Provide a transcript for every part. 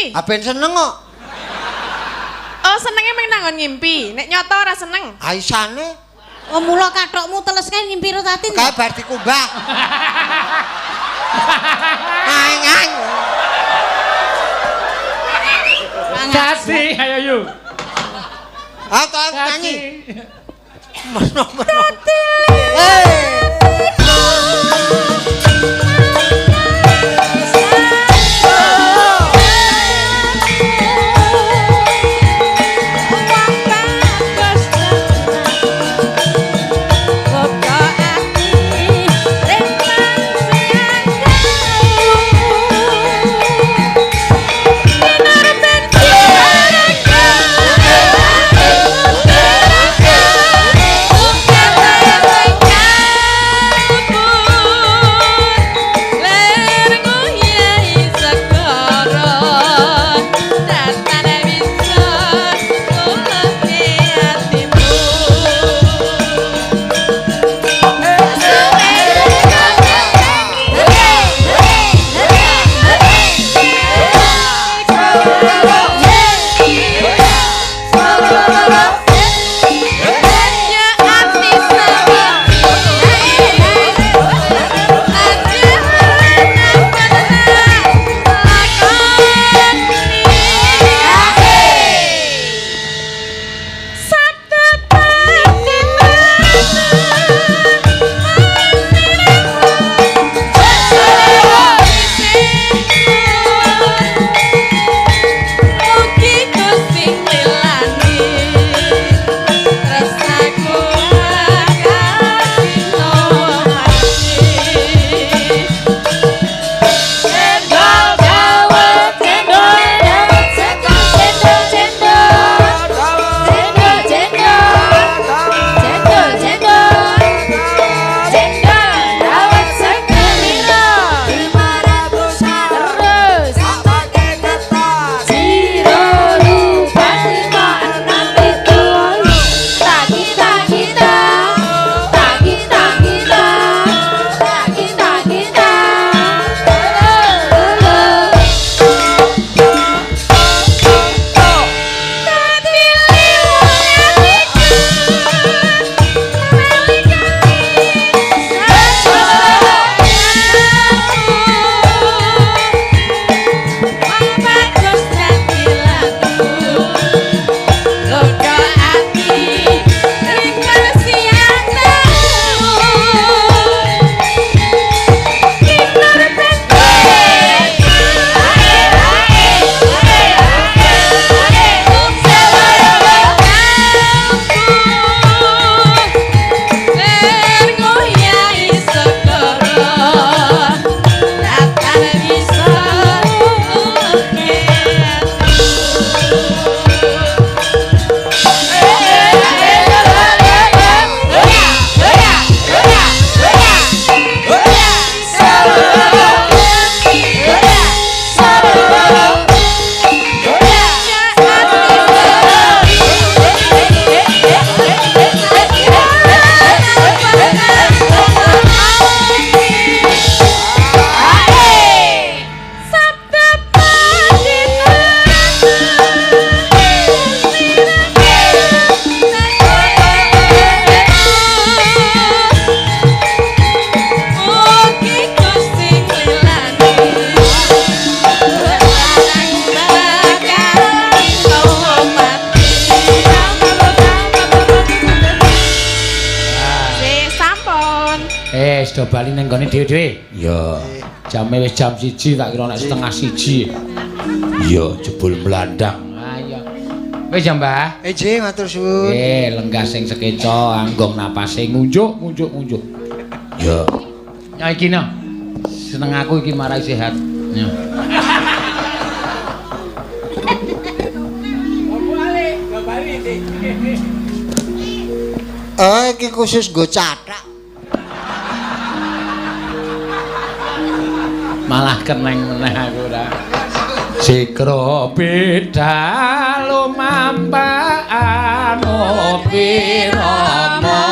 ngimpi. Ah ben seneng kok. Oh, senenge mung nanggon ngimpi. Nek nyata ora seneng. Aisane. Oh, mula kathokmu teles kae ngimpi ro Tatin. Kae bar dikumbah. Ang ang. Dadi ayo yu. Ah, tolong nyanyi. Meno-meno. Do bali ning gone dhewe-dhewe. Iya. Jame wis jam 1 tak kira nek 12:30. Iya, jebul mlandang. Ah iya. Wis ya, Mbah. Nggih, matur suwun. Nggih, lenggah sing sekeca anggung napase ngunjuk ngunjuk ngunjuk. Iya. Ya iki no. Seneng aku iki marai sehat. Ya. Oh, iki khusus nggo cathak. Malah keneng meneh aku ora. Sikro beda lumampah anu pirama.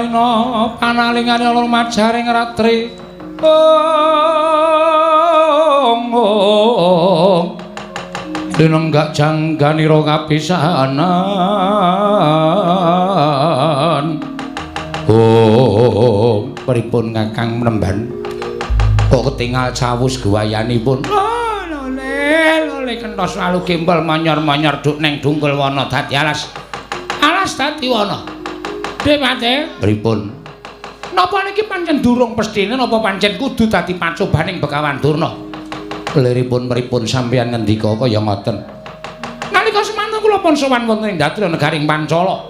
Antasena panalingane ana majaring ratri. Ong linenggak jangganira kapisanan. Oh, pripun Kakang Mremban? Kok ketingal cawus guwayanipun? Oh, lole, lole kentos lalu gembol manyor-manyor duk neng dungkul wana dadi alas. Alas dadi wana. Depate, pripun? Napa niki pancen durung pesthine napa pancen kudu dadi pacobaning Begawan Durna? Liripun pripun sampeyan ngendika kaya ngoten? Nalika semanten kula pun sowan wonten ing Datria negaring Pancala.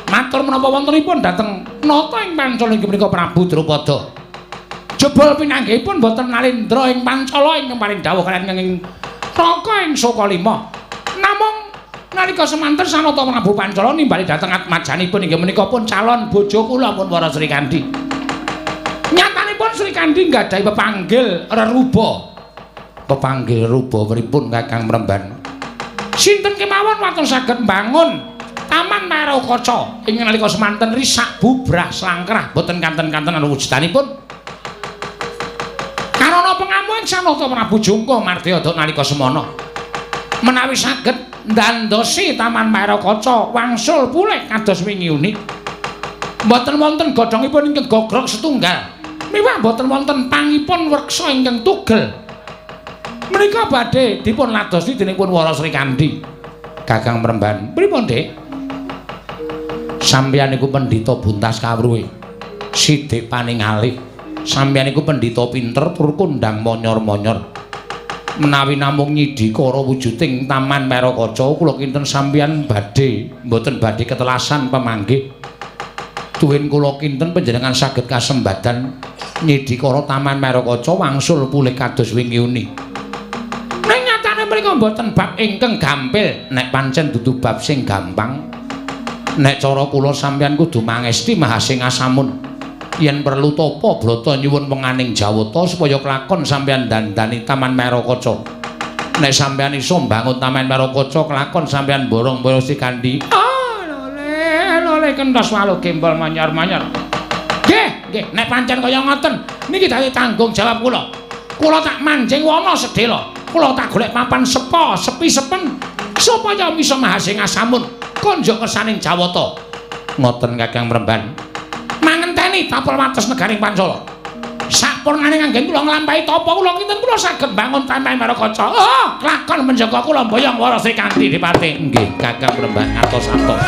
Matur menapa wontenipun dhateng nata ing Pancala inggih menika Prabu Drupada. Jebul pinanggihipun boten nalindra ing Pancala ingkang paring dawuh kaliyan kenging Raka ing Sokalima. Namung nalika semanten sanata Prabu Pancala nimbali dhateng atmajanipun inggih menika pun calon bojo kula pun para Srikandhi. Nyatanipun Srikandhi nggadahi pepanggil reruba. Pepanggil reruba pripun Kakang Mremban? Sinten kemawon waton saged mbangun Taman Marokaca ing nalika semanten risak bubrah slangkrah boten kanten-kanten wujudanipun. Karana pengamuan sanata Prabu Jungka mardya nalika semana menawi saged ndandosi Taman Marokaca wangsul pulih kados wingi uni. Mboten wonten godhongipun ingkang gogrok setunggal. Miwah mboten wonten pangipun wreksa ingkang tugel. Menika badhe dipun ladosi dening pun Wara Srikandhi. Kakang Mremban, pripun, Dik? Sampeyan niku pendhita buntas kawruhe. Sidik paningalih. Sampeyan niku pendhita pinter tur kondhang monyor-monyor. Menawi namung nyidikara wujuding Taman Marokaca kula kinten sampeyan badhe mboten badhe ketelasan pemanggih. Tuwin kula kinten panjenengan saged kasembadan nyidikara Taman Marokaca wangsul pulih kados wingi uni. Ning nyatane mriku mboten bab ingkang gampil, nek pancen dudu bab sing gampang. Nek cara kula sampeyan kudu mangesti mahasing asamun. Yen perlu tapa brata nyuwun wenganing Jawata supaya kelakon sampeyan dandani Taman Marokaca. Nek sampeyan iso mbangun Taman Marokaca kelakon sampeyan borong para Srikandhi. Ah, lole, lole kentos walu gembol manyor-manyor. Nggih, nggih, nek pancen kaya ngoten niki dadi tanggung jawab kula. Kula tak manjing wana sedhela. Kula tak golek papan sepa, sepi sepen supaya bisa mahasing asamun konjuk kersaning Jawata. Ngoten Kakang Mremban. Mangenteni tapel wates negaring Pancala. Sakpurnane nganggen kula nglampahi tapa kula kinten kula saged mbangun Taman Marokaca. Oh, kelakon menjaga kula mboyong Wara Srikandhi Dipati. Nggih, Kakang Mremban atos-atos.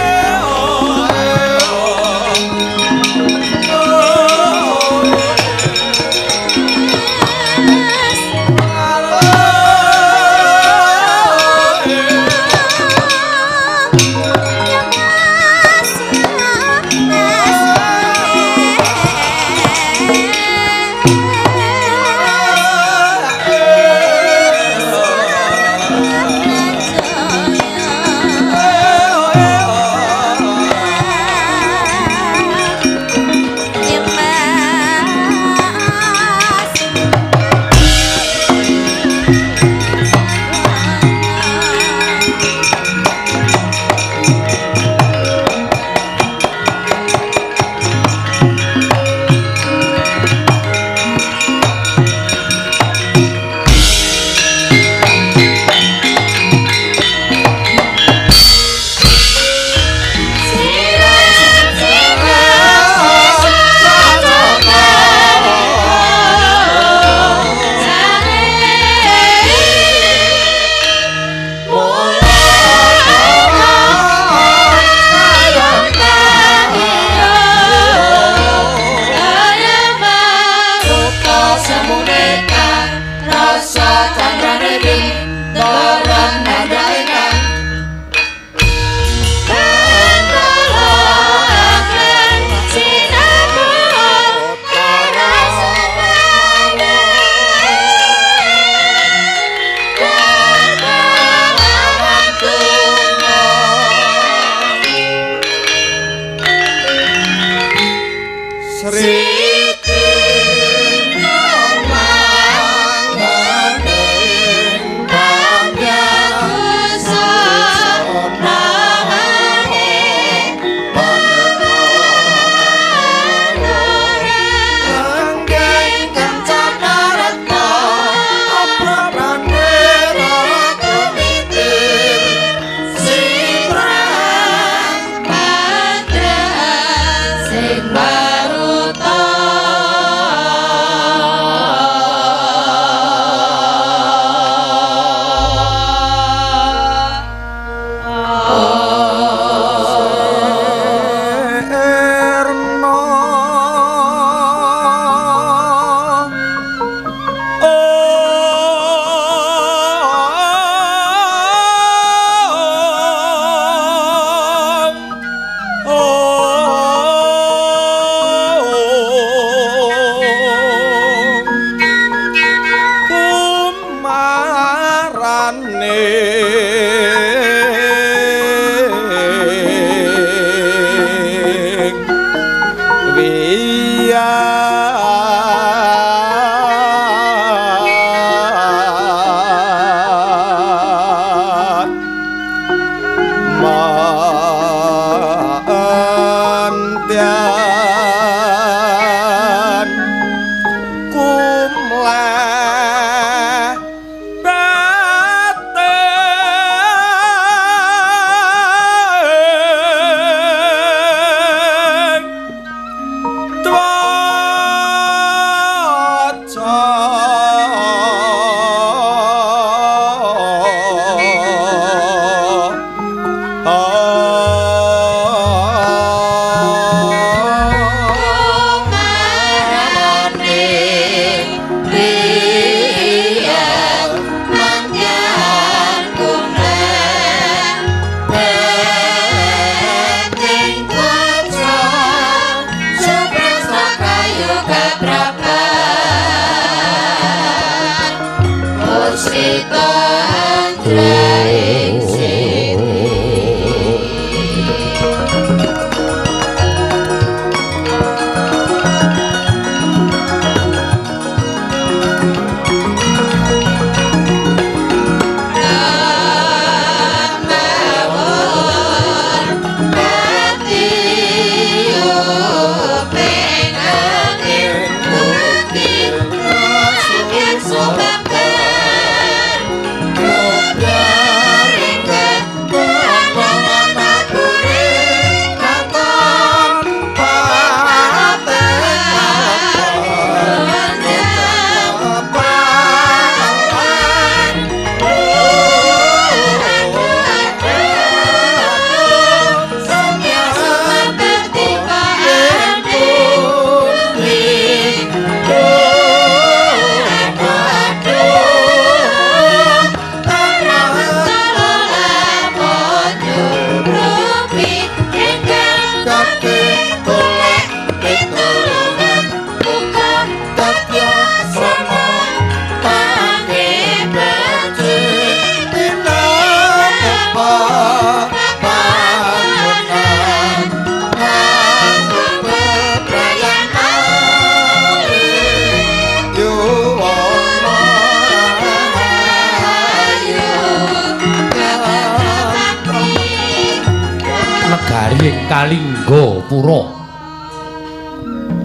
Kalingga Pura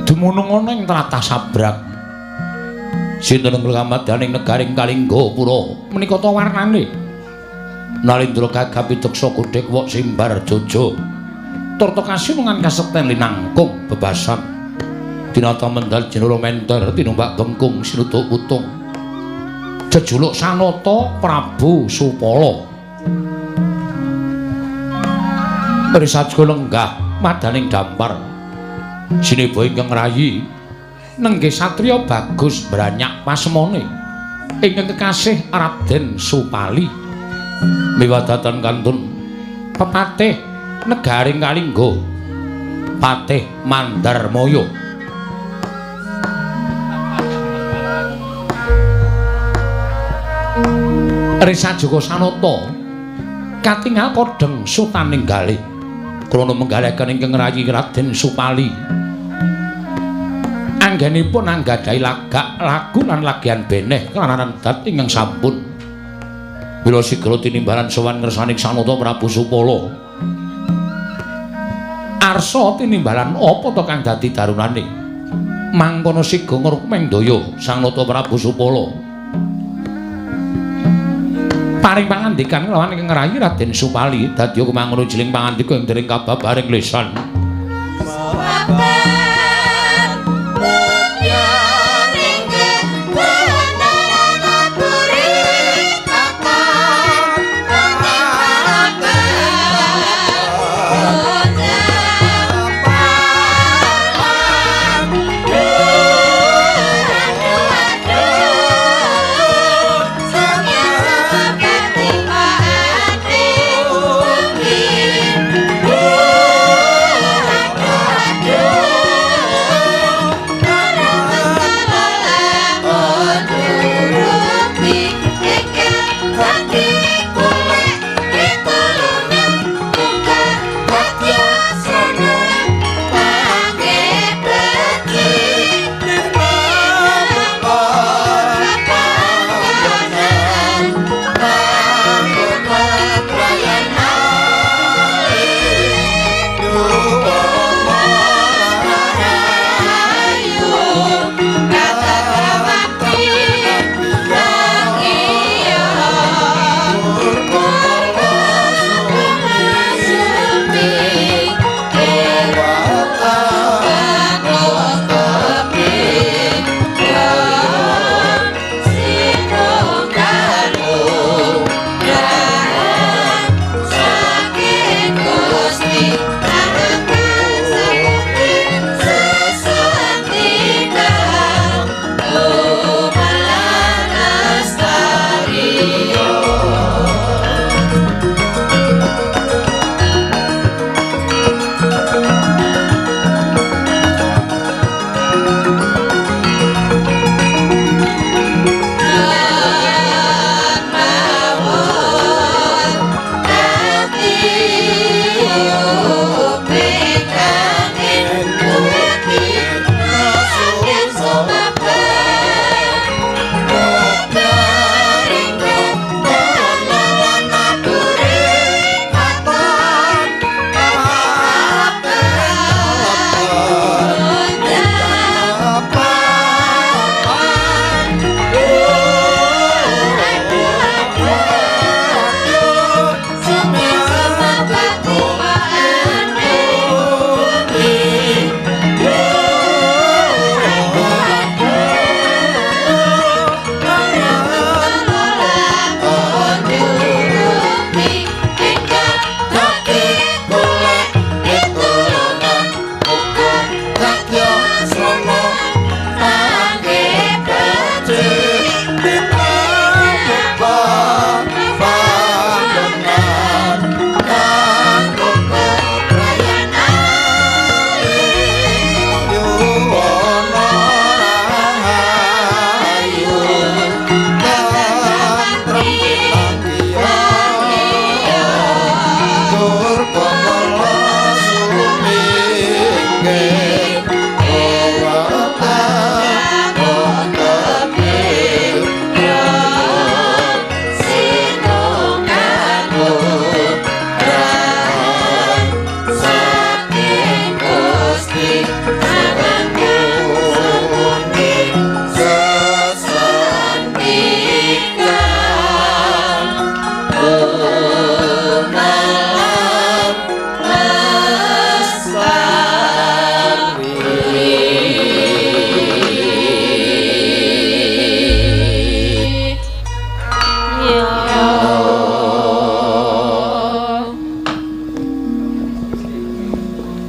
dumunung ana ing tlatah Sabrang. Sinten kamadyaning negaring Kalingga Pura menika ta warnane Nalindra gagap pideksa godhek wok simbar jojo turta kasinungan kasekten linangkung bebasan dinata mendal jinura menter tinumbak bengkung sinutuk putung jejuluk Sanata Prabu Supala. Risajga lenggah madaning dampar sineba ingkang rayi nenggih satriya bagus branyak pasemone ingkang kekasih Raden Supali miwadatan kantun pepatih negaring Kalingga Patih Mandarmaya. Risajga Sanata katingal kodheng sutaning galih krana menggalaken ingkang rayi Raden Supali. Anggenipun anggadhahi lagak lagu lan lagian beneh kelaran dat ingkang sampun. Mila sigra tinimbalan sowan ngersaning Sanata Prabu Supala. Arsa tinimbalan apa to kang dadi darunane? Mangkono siga ngrukmeng daya Sang Nata Prabu Supala. Paring pangandikan kelawan ingkang rayi Raden Supali dadya kumangun jeling pangandika ing dereng kababaring lesan.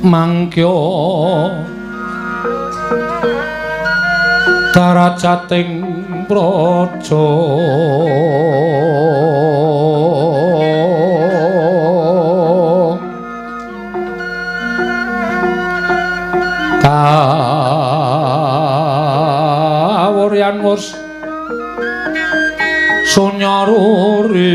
Mangkya darajating praja kawuryan wus sunyaruri.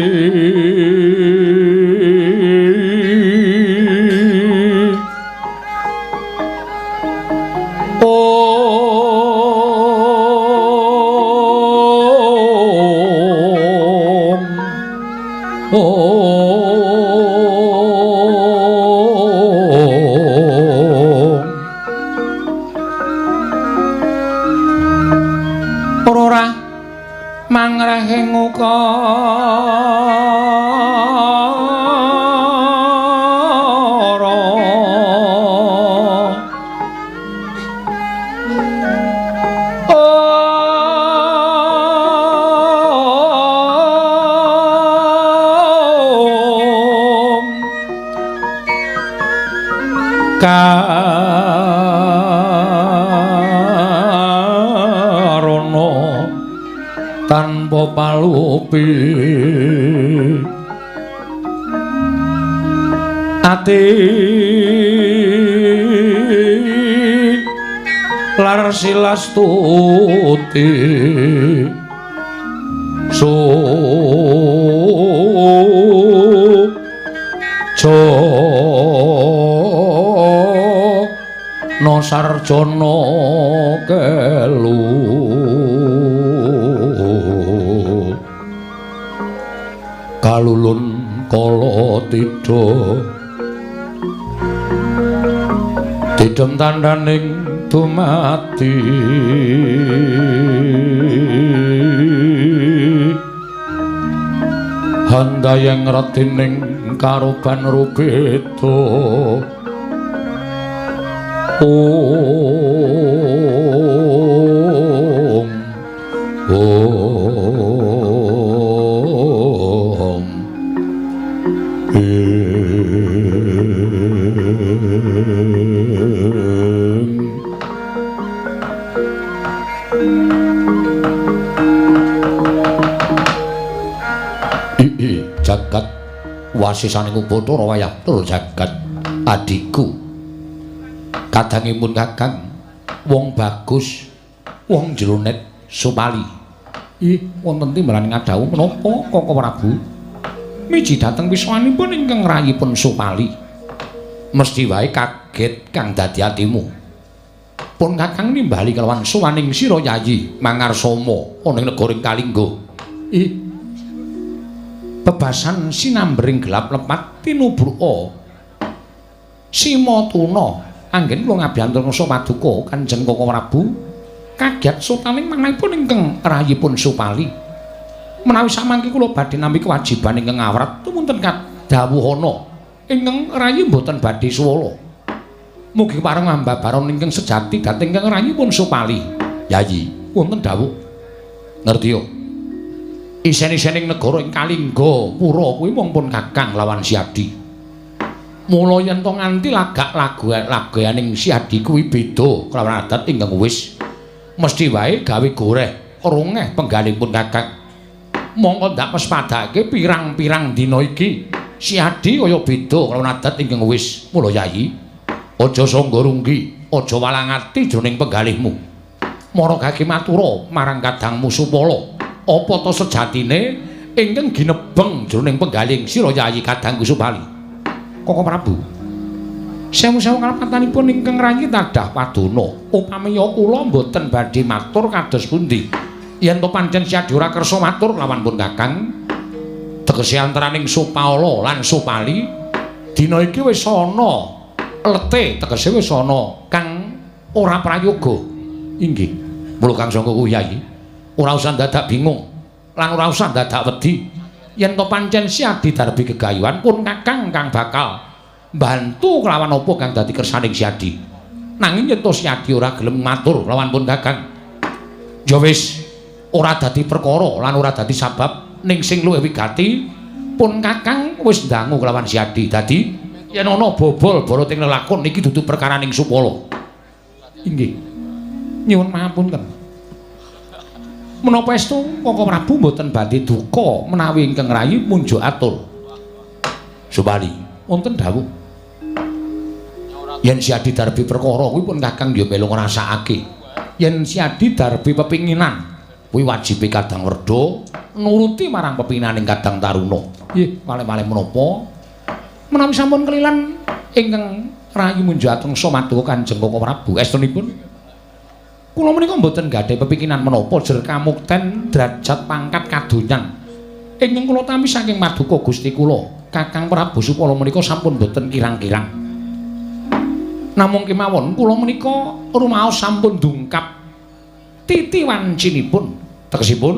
Mangrehing ukara. tanpa palupi ati lar silastuti so no sarjana kelu kalulun kala tidha didem tandhaning dumadi handayang retining karuban rubeda. Om Om Ing. I jagat wasisaning Bathara wayah tur jagat adhiku kadangipun Kakang wong bagus wong jronet Supali. Ih wonten timbalan ngadhawuh menapa Kaka Prabu miji dhateng wiswanipun ingkang rayipun Supali. Mesti wae kaget kang dadi atimu. Pun Kakang nimbali kelawan sowaning sira Yayi Mangarsama ana ing negara Kalingga. Ih bebasan sinambering gelap lepat tinubruka Simatuna anggen kula ngabyantur ngasa paduka Kanjeng Kaka Prabu kaget sotaning manahipun ingkang rayipun Supali. Menawi samangke kula badhe nampi kewajiban ingkang awrat tumunten kadhawuhana ingkang rayi mboten badhe suwala. Mugi pareng ambabaron ingkang sejati dhateng ingkang rayipun Supali. Yayi wonten dawuh ngertiya isen-isening negara ing Kalingga pura kuwi mung pun Kakang lawan Siadi. Mula yen to nganti lagak laganing Siadi kuwi beda kelawan adat ingkang wis mesti wae gawe goreh rongeh penggalipun Kakang. Mongko ndak pespadake pirang-pirang dina iki Siadi kaya beda kelawan adat ingkang wis. Mula Yayi aja sangga runggi, aja walang ati jroning penggalihmu. Mara gage matura marang kadangmu Supala. Apa ta sejatine ingkang ginebeng jroning penggaling sira Yayi kadangku Supali? Kaka Prabu, sewu-sewu kalepatanipun ingkang rayi tadah padana. Upamiya kula mboten badhe matur kados pundi. Yen to pancen Siadi ora kersa matur lawan pun Kakang, tegese antaraning Supala lan Supali dina iki wis ana lete, tegese wis ana kang ora prayoga. Inggih. Mula Kang Sangga kuwi Yayi, ora usah dadak bingung lan ora usah dadak wedi. Yen to pancen Siadi darbi gegayuhan pun Kakang kang bakal mbantu kelawan apa kang dadi kersaning Siadi. Nanging yen to Siadi ora gelem matur lawan pun Kakang, ya wis ora dadi perkara lan ora dadi sabab ning sing luwih wigati pun Kakang wis ndangu kelawan Siadi. Dadi yen ana bobol boroting lelakon iki dudu perkaraning Supala. Inggih. Nyuwun pangapunten. Menapa estu Kaka Prabu mboten badhe duka menawi ingkang rayi munjuk atur? Supali, wonten dawuh. Yen Siadi darbi perkara kuwi pun Kakang ya melu ngrasakake. Yen Siadi darbi pepinginan kuwi wajibe Kadang Werda nuruti marang pepinginaning Kadang Taruna. Nggih, malih-malih menapa? Menawi sampun kelilan ingkang rayi munjuk atur maduka Kanjeng Kaka Prabu estunipun kula menika mboten gadhahi pepinginan menapa jer kamukten derajat pangkat kadonyan ingkang kula tampi saking maduka Gusti kula Kakang Prabu Supala menika sampun mboten kirang-kirang. Namung kemawon kula menika rumaos sampun dungkap titi wancinipun, tegesipun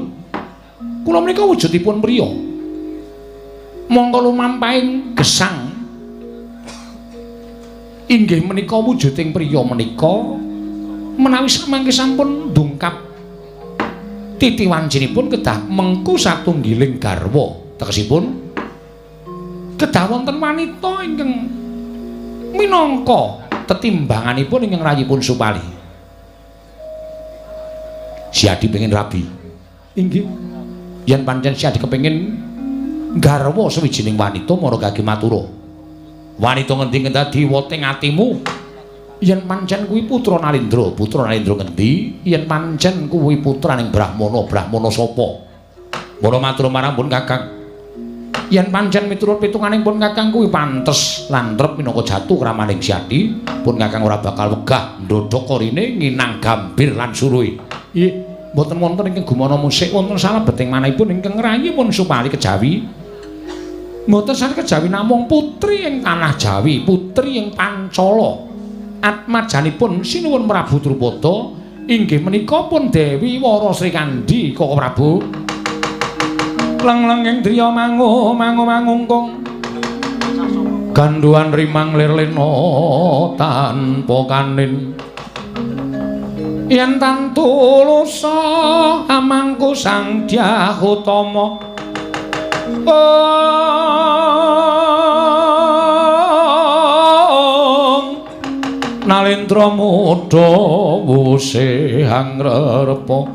kula menika wujudipun priya mongko lumampahing gesang inggih menika wujuding priya menika menawi samangke sampun dungkap titi wancinipun kedah mengku satunggiling garwa, tegesipun kedah wonten wanita ingkang minangka tetimbanganipun ingkang rayipun Supali. Siadi pengin rabi. Inggih. Yen pancen Siadi kepengin garwa sawijining wanita mara gage matura. Wanita ngendi dadi woting atimu? Yen pancen kuwi putra Nalindra, putra Nalindra ngendi? Yen pancen kuwi putraning Brahmana, Brahmana sapa? Mara matur marang pun Kakang. Yen pancen miturut pitunganing pun Kakang kuwi pantes lan trep minangka jatu kramaning Siadi, pun Kakang ora bakal wegah ndhodhok korine nginang gambir lan suruhe. Ih, mboten wonten ingkang gumana musik wonten salebeting manahipun ingkang ngrayi pun Supali kejawi. Mboten sane kejawi namung putri ing tanah Jawi, putri ing Pancala. Atmajanipun sinuwun Prabu Drupada inggih menika pun Dewi Wara Srikandhi Koko Prabu. Leng-lenging driya mangu mangu mangungkung ganduan rimang lir lena tanpa kanin. Yen tantu lusa amangku Sang Dyah Utama. Ong Nalindra muda wuse angrerepa.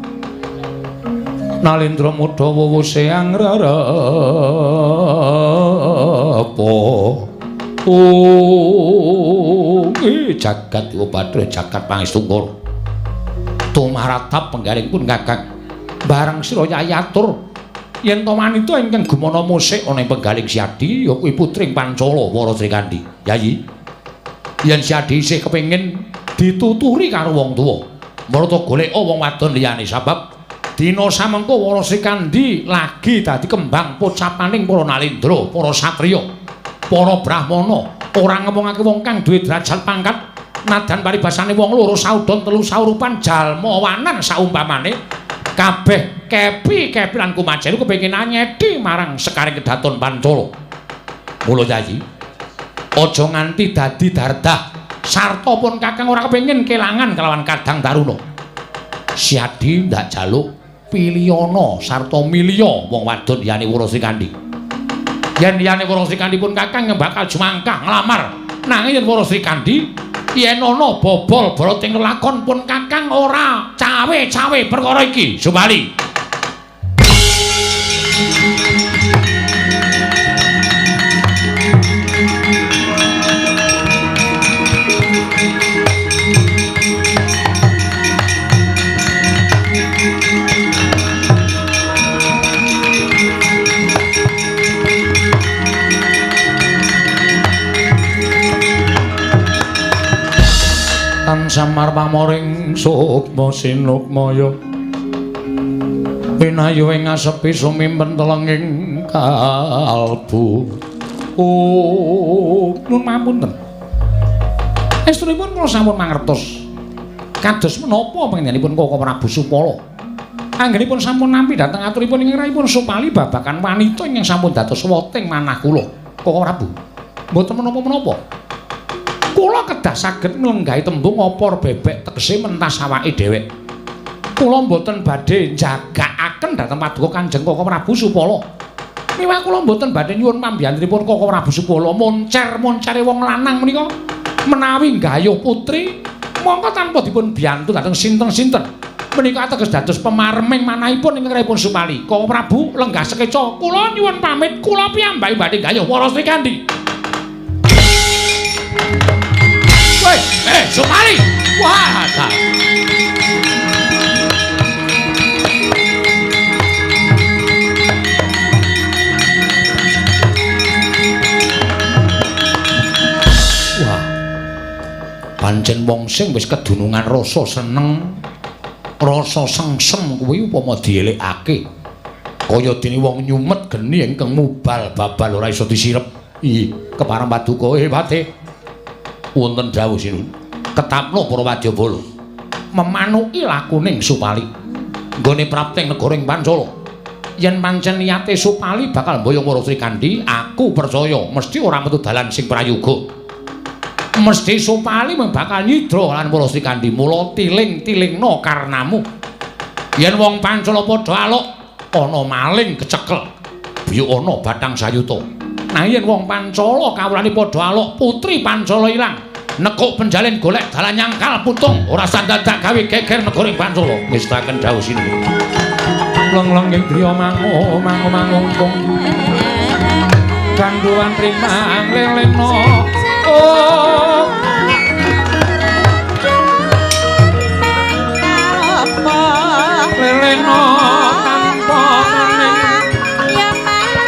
Nalindra muda wuse angrerepa. Oh, jagat Badra jagat pangestungkur. Tumaratap penggaring pun Kakang. Bareng sira Yayi atur yen to wanita ingkang gumana musik ana ing penggaling Siadi ya kuwi putring Pancala Wara Srikandhi. Yayi, yen Siadi isih kepengin dituturi karo wong tuwa, marata goleka wong wadon liyane sabab dina samengko Wara Srikandhi lagi dadi kembang pocapaning para Nalindra, para satriya, para brahmana, ora ngemongake wong kang duwe derajat pangkat nadan paribasane wong loro saudon telu saurupan jalma wanan saumpamane kabeh kepi-kepi lan kumajelu kepengin nyedi marang sekaring kedaton Pancala. Mula Yayi, aja nganti dadi dardah sarta pun Kakang ora kepengin kelangan kelawan Kadang Taruna. Siadi ndak jaluk pilihana sarta milya wong wadon liyane Wara Srikandhi. Yen liyane Wara Srikandhi pun Kakang bakal jumangkah nglamar. Nanging yen Wara Srikandhi yen ana bobol barating lelakon pun Kakang ora cawe-cawe perkara iki. Supali. Tan samar pamoring sukma sinukmaya pinayu ing asepi sumimpen telenging kalbu. Oh, nun mapunten. Estunipun kula sampun mangertos kados menapa panjenenganipun Koko Prabu Supala. Anggenipun sampun nampi dhateng aturipun ing rahipun Supali babagan wanita ingkang sampun dados woting manah kula. Koko Prabu, mboten menapa-menapa. Kula kedah saged nglenggahi tembung opor bebek tegese mentas awake dhewek. Kula mboten badhe njagakaken dhateng paduka Kanjeng Koko Prabu Supala. Miwah kula mboten badhe nyuwun pambiyantunipun Koko Prabu Supala moncer-moncere wong lanang menika menawi nggayuh putri mongko tanpa dipun biyantu dhateng sinten-sinten. Menika ateges dados pemareming manahipun ingkang rahipun Supali. Koko Prabu lenggah sekeca, kula nyuwun pamit, kula piyambak badhe nggayuh Wara Srikandhi. Woi, Supali. Wah, ta. Wah. Pancen wong sing wis kedunungan rasa seneng, rasa sengsem kuwi upama dielekake. Kaya dene wong nyumet geni ingkang mubal babal ora iso disirep. Ih, kepareng paduka patih. Wonten dawuh sinun. Ketapno para wadyabala memanuki lakuning Supali nggone prapting negara ing Pancala. Yen pancen niate Supali bakal mboyong Wara Srikandhi, aku percaya mesti ora metu dalan sing prayoga. Mesti Supali mung bakal nyidra lan Wara Srikandhi. Mula tiling-tilingna karnamu. Yen wong Pancala padha aluk ana maling kecekel, biyuk ana bathang sayuta. Nanging yen wong Pancala kawulane padha aluk, putri Pancala ilang. Nekuk penjalin golek dalan nyangkal putung, ora sandadak gawe geger negara ing Pancala. Ngestaken dawuh sinuwun. Leng-leng ing griya mangu mangu mangungkung ganduwan rimang leleno oh leleno tanpa maning ya Mas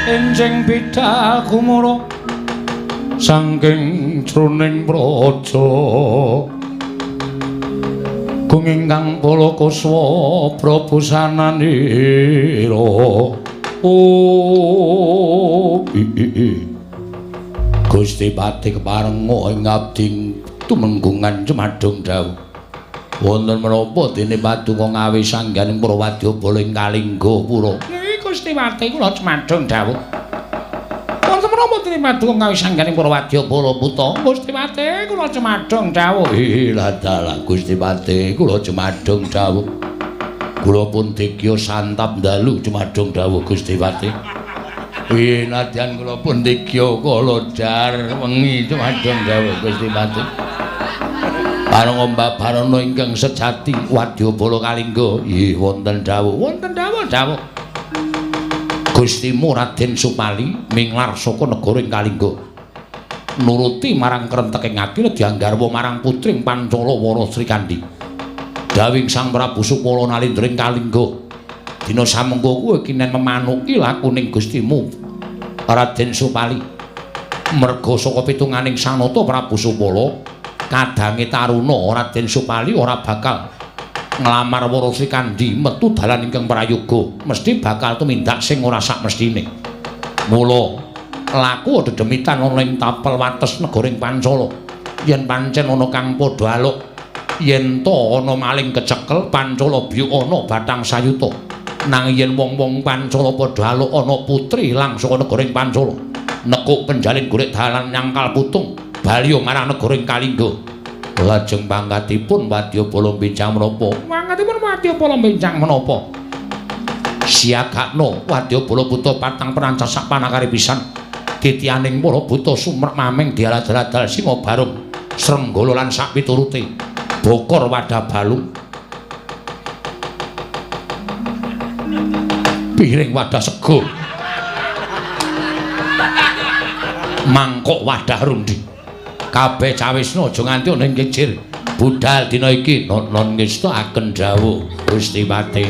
Enjing bidal kumara saking jroning praja gung ingkang palakuswa prabusananira oh Gusti Patih keparenga ing abdi tumenggungan jumadung dawuh wonten menapa dene paduka ngawi sangganing para wadyabala ing Kalingga pura. Gusti Patih kula jumadung dawuh. Wonten menapa dene paduka ngawi sangganing para wadyabala puta? Gusti Patih kula jumadung dawuh. Ladalah Gusti Patih kula jumadung dawuh. Kula pun digya santap dalu jumadung dawuh Gusti Patih. Nadyan kula pun digya kalodar wengi jumadung dawuh Gusti Patih. Parenga Babarana ingkang sejati wadyabala Kalingga. Nggih wonten dawuh. Wonten dawuh dawuh. Gustimu Raden Supali minglar saka negara ing Kalingga. Nuruti marang krenteking ati nedya garwa marang putring Pancala Wara Srikandhi. Dawing Sang Prabu Supala nalindra ing Kalingga. Dina samengko kuwi kinen memanuki lakuning Gustimu Raden Supali. Merga saka pitunganing sanata Prabu Supala kadange taruna Raden Supali ora bakal nglamar Wara Srikandhi metu dalan ingkang prayoga, mesti bakal tumindak sing ora sakmestine. Mula laku dedemitan ana ing tapel wates negara ing Pancala. Yen pancen ana kang padha aluk, yen ta ana maling kecekel Pancala biyuk ana batang sayuta. Nanging yen wong-wong Pancala padha aluk ana putri ilang saka negara ing Pancala, nekuk penjalin golek dalan nyangkal putung baliyo marang negara ing Kalingga. Lajeng pangkatipun wadyabala mbincang menapa? Pangkatipun wadyabala mbincang menapa? Siagakno wadyabala buta patang perancas sak panakare pisan. Titianing para buta sumrek maming dialadal-adal singa barung. Srenggala lan sak piturute. Bokor wadah balung. Piring wadah sego. Mangkok wadah rundi. Kabeh cawisna aja nganti ana ing kecil. Budal dina iki non ngestakaken dawuh Gusti Pati.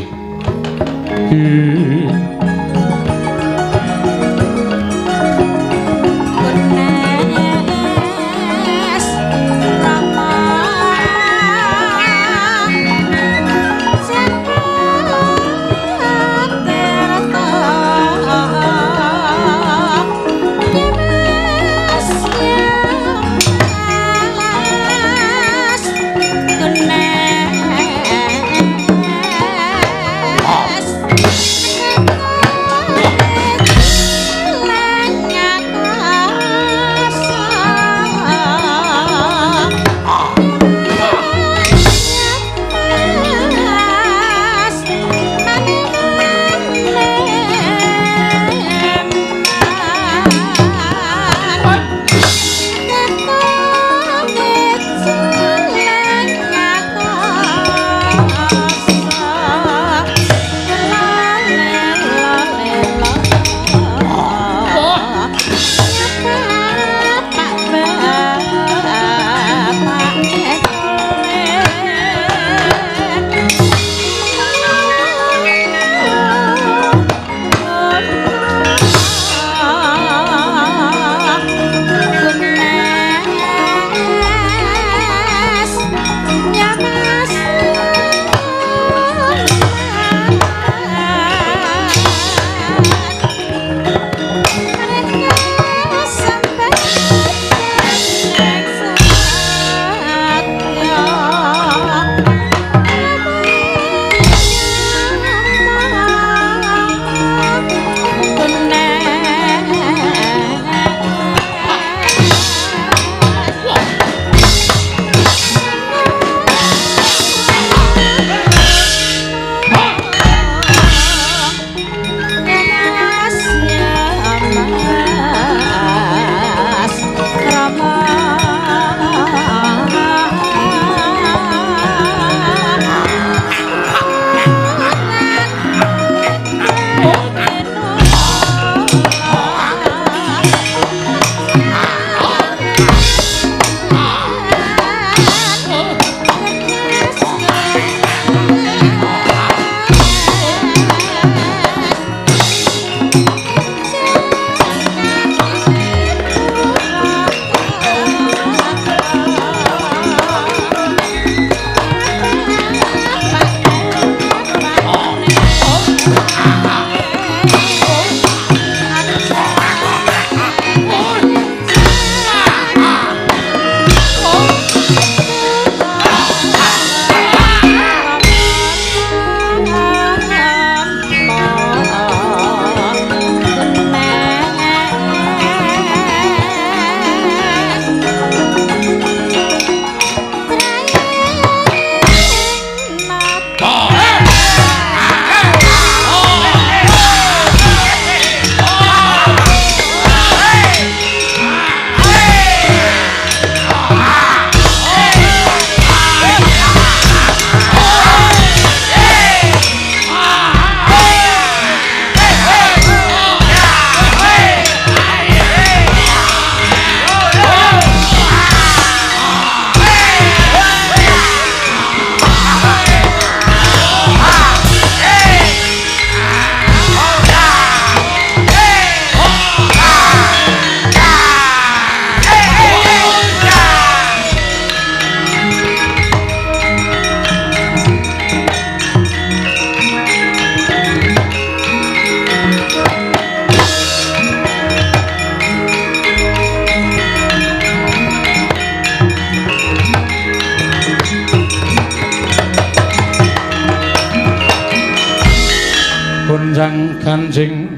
Gonjang ganjing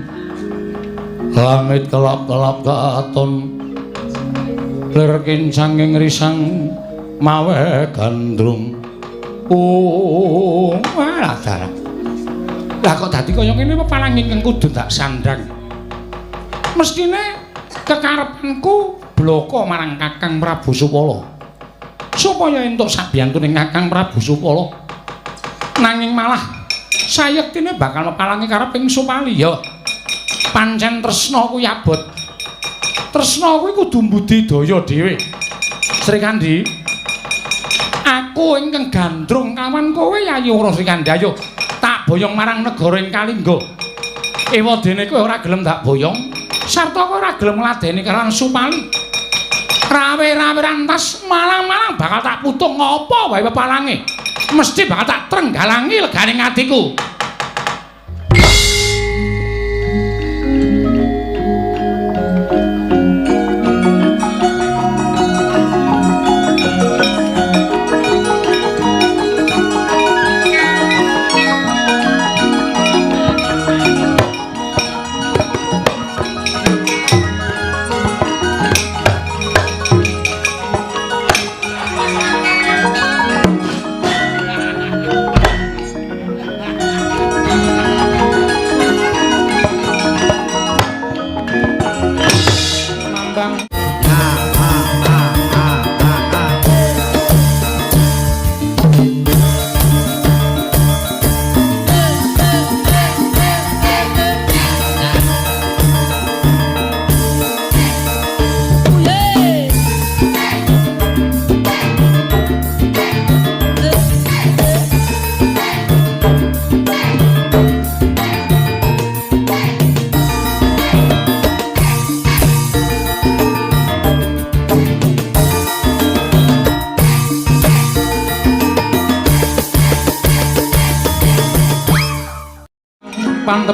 langit kelap-kelap katon lir kincang ing risang mawe gandrung. Oh, alah dalah. Lah kok dadi kaya ngene pepalang ingkang kudu tak sandang. Mestine kekarepanku bloko marang Kakang Prabu Supala. Supaya entuk sabiyantuning Kakang Prabu Supala. Nanging malah sayektine bakal mepalangi kareping Supali ya. Pancen tresna kuwi abot. Tresna kuwi kudu mbudidaya dhewe. Srikandhi, aku ingkang gandrung kawan kowe Yayi Ora Srikandhi, ayo tak boyong marang negara ing Kalingga. Ewadene kowe ora gelem tak boyong, sarta kowe ora gelem ngladeni karo Supali. Rawe-rawe rantas malang-malang bakal tak putung ngopo wae pepalange. Mesti bakal tak trenggalangi legane atiku.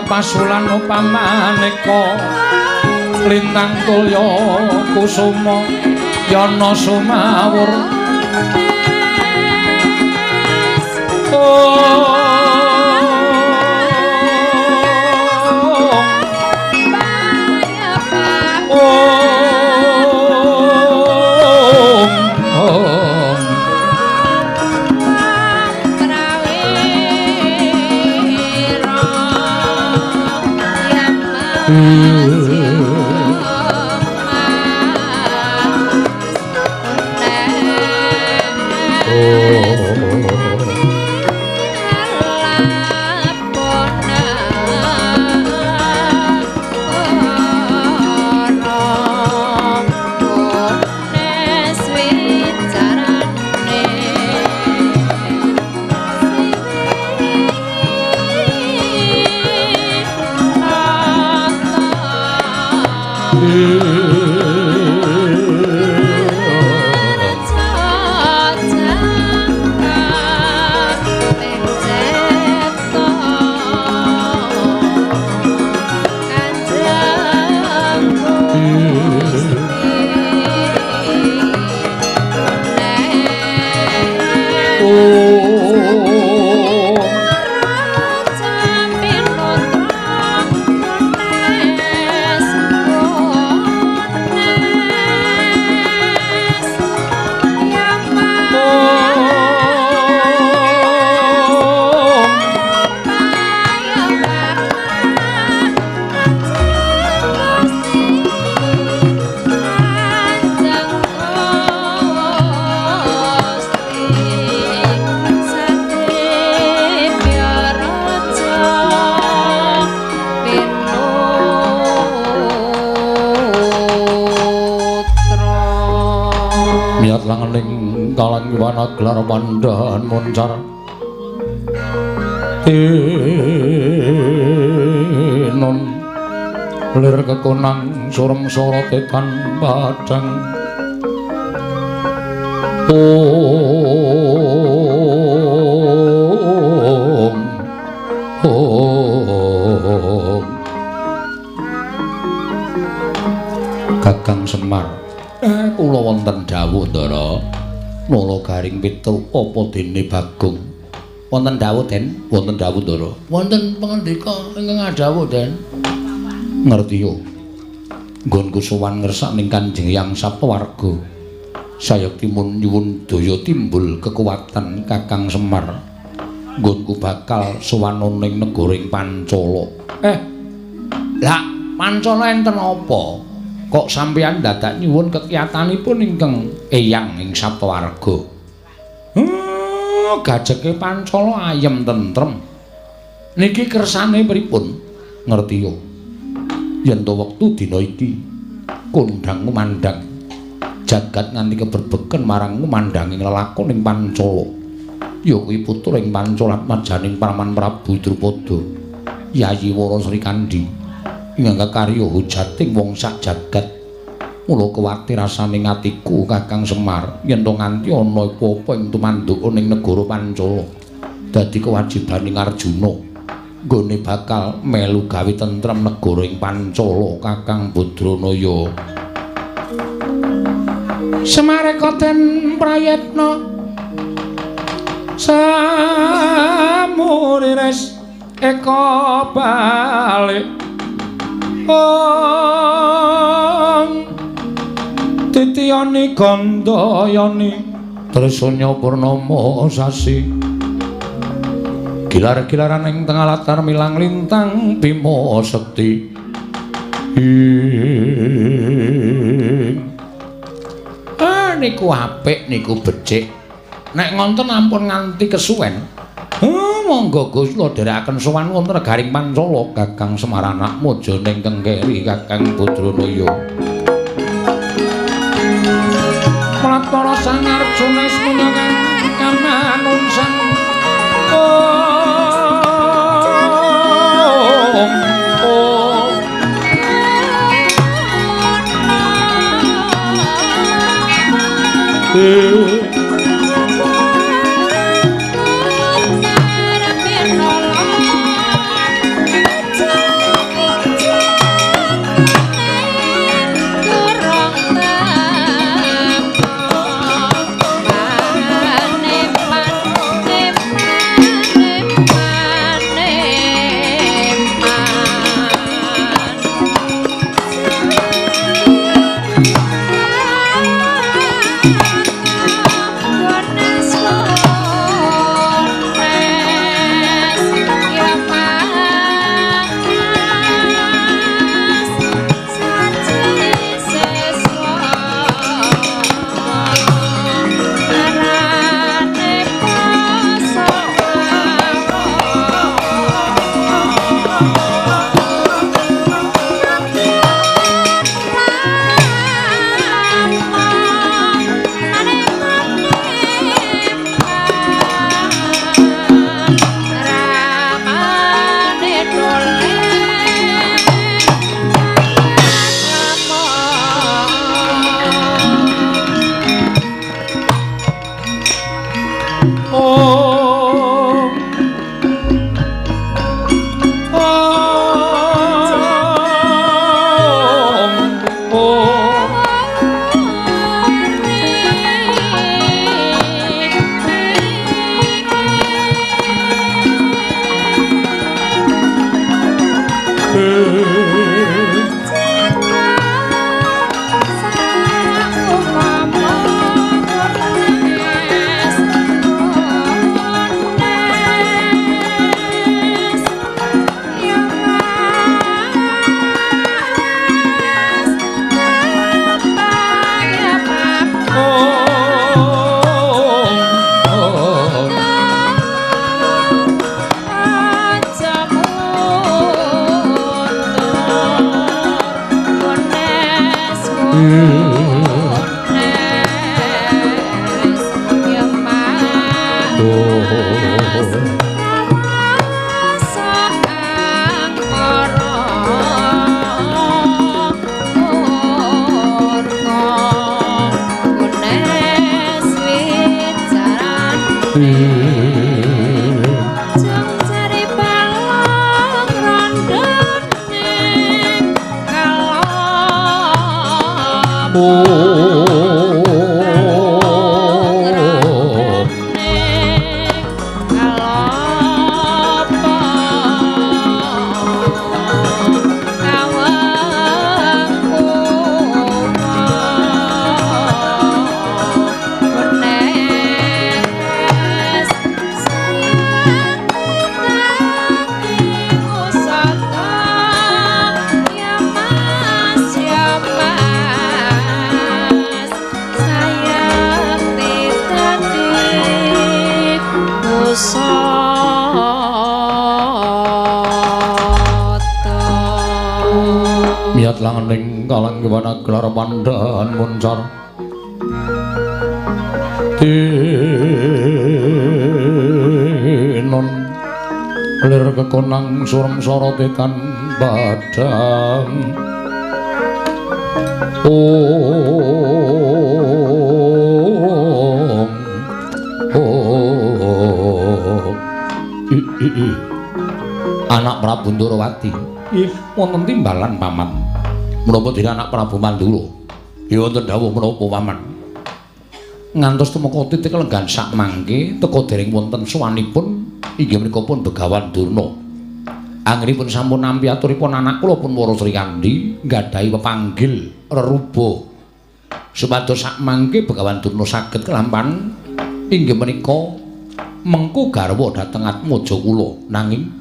Pasulan upamaneka lintang tulya kusuma yana sumawur. Gelar mandahan moncar tinon lir kekonang surem sorote tan padang. Om Om Kakang Semar, kula wonten dawuh Ndara. Nala garing Petruk apa dene Bagong? Wonten dawuh Den, wonten dawuh Ndara. Wonten pangandika ingkang adhawuh Den. Ngerti yo. Nggonku sowan ngersakning Kanjeng Hyang Saptawarga. Sayekti mun nyuwun daya timbul kekuatan Kakang Semar. Nggonku bakal sowan ning negara ing Pancala. Lah Pancala enten apa? Kok sampeyan dadak nyuwun kekiyatanipun ingkang eyang ing Saptawarga? Gajeke Pancala ayem tentrem. Niki kersane pripun? Ngerti yo. Yen to wektu dina iki kondhang ngumandhang jagat nganti keberbeken marang ngumandhanging lelakon ing Pancala. Ya kuwi putra ing Pancalatmajaning Paman Prabu Drupada, Yayi Wara Srikandhi, ingkang kakarya hujating wong sak jagat. Mula kuwatir rasane atiku Kakang Semar yen to nganti ana apa-apa ing tumanduka ning negara Pancala. Dadi kewajibaning Arjuna nggone bakal melu gawe tentrem negara ing Pancala Kakang Badranaya. Semareka den prayitna samurires eka balik ong titiyani gandayani tresanya purnama sasi gilar-gilaran ing tengah latar milang lintang bima sekti. Niku apik niku becik. Nek ngonten ampun nganti kesuwen. Monggo Gusti kula dherekaken sowan wonten negaring Pancala Kakang Semar anakmu aja ning kengkeri Kakang Badranaya. Mlatara Sang Arjuna semunyakan kamanungsan. Mas, ya Mas. Ayat langening kalanggewana gelar pandhan muncar tinon lir kekonang surem sorote tan padhang. Om Om I I I Anak Prabu Ndorowati. Ih, wonten timbalan paman. Menapa dene anak Prabu Mandura? Ya wonten dawuh menapa paman? Ngantos tumeka titik lenggan sak mangke teka dereng wonten sowanipun inggih menika pun Begawan Durna. Anggenipun sampun nampi aturipun anak kula pun Wara Srikandhi nggadahi pepanggil reruba supados sak mangke Begawan Durna saged kelampan inggih menika mengku garwa dhateng atmaja kula. Nanging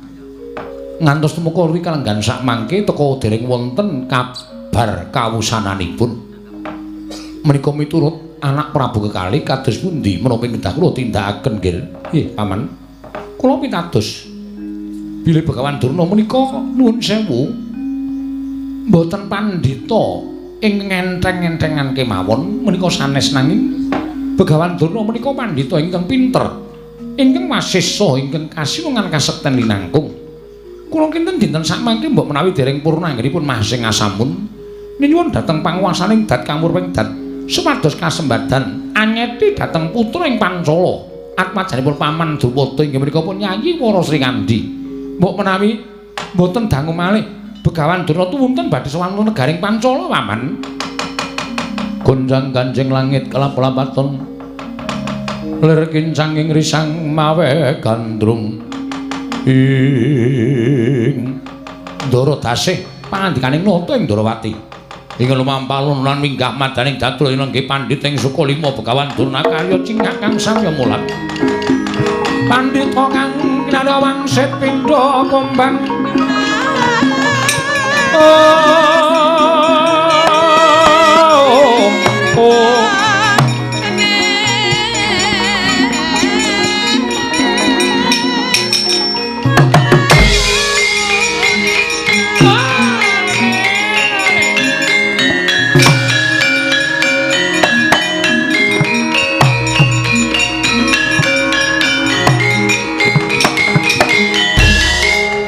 ngantos tumeka kalenggan sak mangke teka dereng wonten kabar kawusananipun. Menika miturut anak Prabu kekalih kados pundi menapa kedah kula tindakaken nggih? Nggih, paman. Kula pitados bilih Begawan Durna menika nuwun sewu mboten pandhita ing ngenteng-entengan kemawon menika sanes, nanging Begawan Durna menika pandhita ingkang pinter, ingkang wasesa, ingkang kasinungan kasekten linangkung. Kula kinten dinten sakmangke mbok menawi dereng purna anggenipun masing asamun nyuwun dhateng panguwasaning dat kamurwing dat supados kasembadan anyeti dhateng putra ing Pancala atmajanipun paman Drupada inggih menika pun Yayi Wara Srikandhi. Mbok menawi mboten dangu malih Begawan Durna tuwunten badhe sowan negaring Pancala paman. Gonjang ganjing langit kelap-lapaton lir kincanging risang mawe gandrung ing Ndara Dasih pangandikaning nata ing Ndarawati. Ing lumampah lan minggah madaning datul inggih pandhit ing Sukalima Begawan Durna karya cingak kang samya mulat. Pandhita kang kinarya wangsit pindha kumbang. Oh, oh.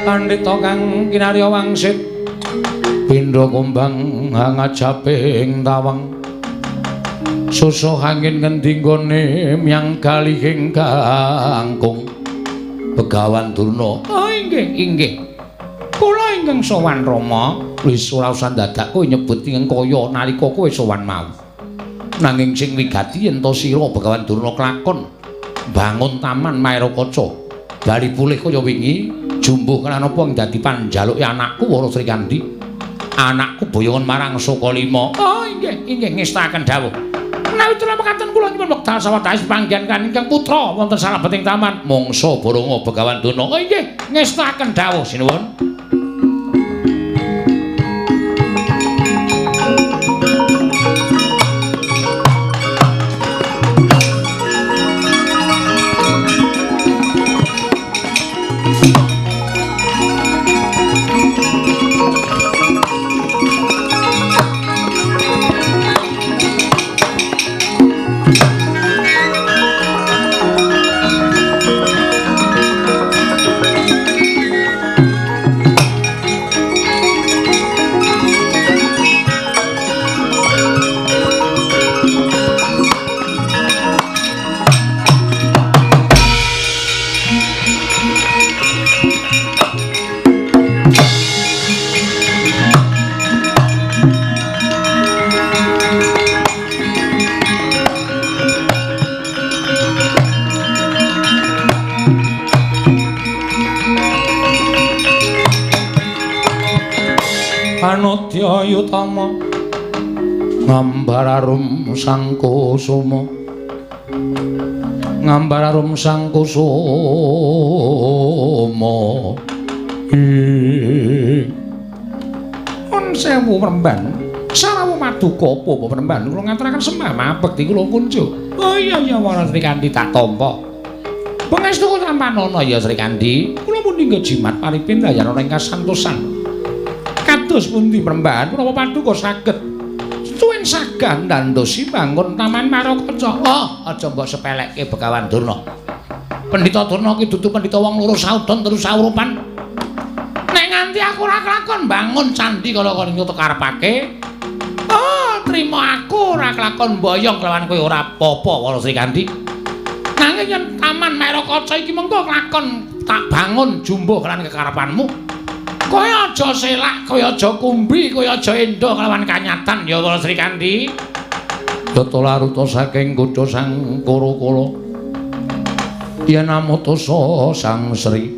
Pandhita kang kinarya wangsit pindha kumbang hangajaping tawang susuh angin ngendi nggone myang galihing kangkung. Begawan Durna, oh inggih inggih, kula ingkang sowan Rama. Wis ora usah dadak kowe nyebut ingkang kaya nalika kowe sowan mau. Nanging sing wigati yen to sira Begawan Durna klakon bangun taman Maerakaca bali pulih kaya wingi jumbuh kelan apa dadi panjaluke anakku Wara Srikandhi. Anakku boyongan marang Sukalima. Oh inggih inggih ngestaken dawuh. Menawi cara mekaten kula nyuwun wekdal sawetawis panggihan kan ingkang putra wonten salebeting taman mangsa Baronga Begawan Durna. Oh inggih ngestaken dawuh sinuwun. Anodya yutama ngambar arum sang kusuma ngambar arum sang kusuma. On sewu Premban sarawu maduka apa Premban kula ngaturaken sembah mabekti kula kunjuk. Oh iya iya Wara Srikandhi tak tampa. Pangestu kula tampanana ya Srikandhi. Kula muni jimat paripin dayana ing kasantosan. Kados pundi Prembahan menapa paduka saged suwen sagah ndandosi bangun Taman Marokaca. Oh, aja mbok sepelekke Begawan Durna. Pendhita Durna ki dudu pendhita wong loro saudon terus saurupan. Nek nganti aku ora kelakon bangun candhi kala-kala nyutuk karepake. Oh, trimo aku ora kelakon mboyong kelawan kowe ora apa-apa Wara Srikandhi. Nanging yen Taman Marokaca iki mengko kelakon tak bangun jumbuh lan kekarepanmu. Kowe aja selak, kowe aja kumbi, kowe aja endo kelawan kanyatan ya Wara Srikandhi. Data laruta saking kutha Sang Kurakala. Yen amutasa Sang Sri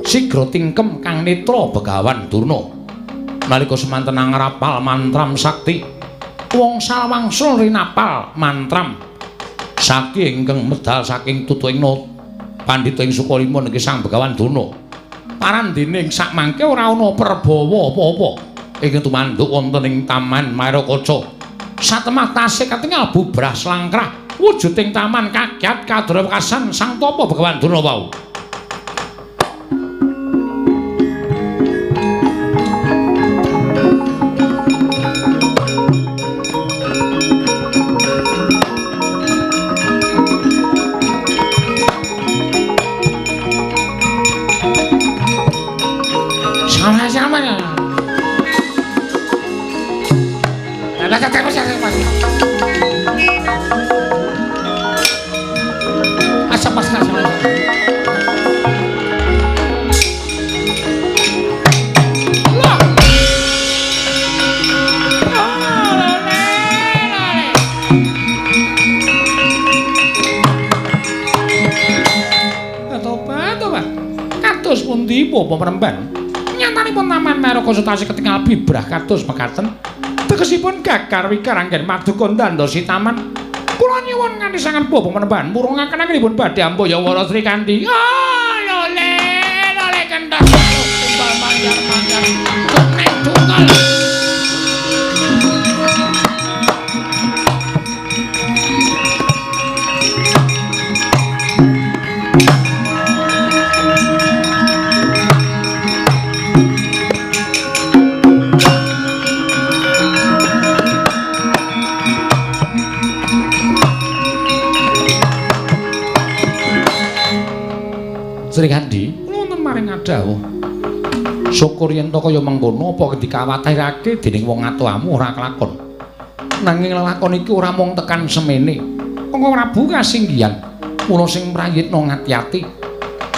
sigra tingkem kang netra Begawan Durna. Nalika semanten angrapal mantram sakti, wong sawangsul rinapal mantram sakti ingkang medal saking tutuing pandhita ing Sukalima niki Sang Begawan Durna. Parandene ing sakmangke ora ana perbawa apa-apa ingkang tumanduk wonten ing Taman Marokaca. Satemah tasih katingal bubrah slangkrah wujuding taman kagyat kadrawekasan Sang Tapa Begawan Durna wau. Pemremban nyatanipun Taman Marokaca tasih ketingal bibrah kados mekaten tegesipun gagar wikar anggen maduka ndandosi taman. Kula nyuwun kanthi sanget Bapak Penemban murungaken anggenipun badhe amboya Wara Srikandhi. Ah lole lole kendhas tumbal manjar manjar kuning tunggal. Srikandhi, kula wonten maring adhawuh. Syukur yen to kaya mengkono apa dikawatirake dening wong atuhamu ora kelakon. Nanging lelakon iki ora mung tekan semene. Monggo Prabu kasinggihan. Mula sing prayitna ngati-ati.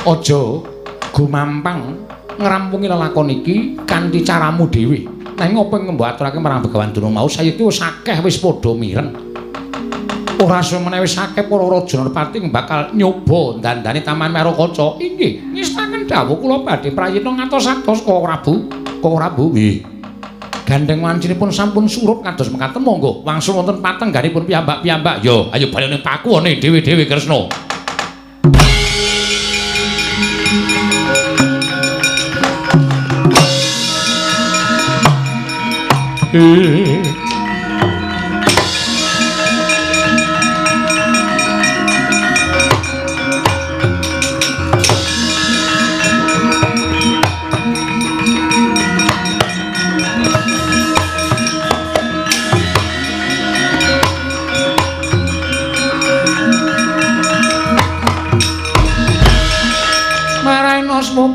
Aja gumampang ngrampungi lelakon iki kanthi caramu dhewe. Nanging apa ing mbok aturake marang Begawan Durna mau sayekti wis akeh wis padha mireng. Ora suwe meneh wis akeh para raja nerpati bakal nyoba ndandani Taman Marokaca. Inggih, ngestaken dawuh kula badhe prayitna ngatos-atos Koko Prabu. Koko Prabu, nggih. Gandeng wancinipun sampun surup kados mekaten monggo wangsul wonten patengganipun piyambak-piyambak. Yo, ayo bali ning pakuwone dhewe-dhewe Kresna.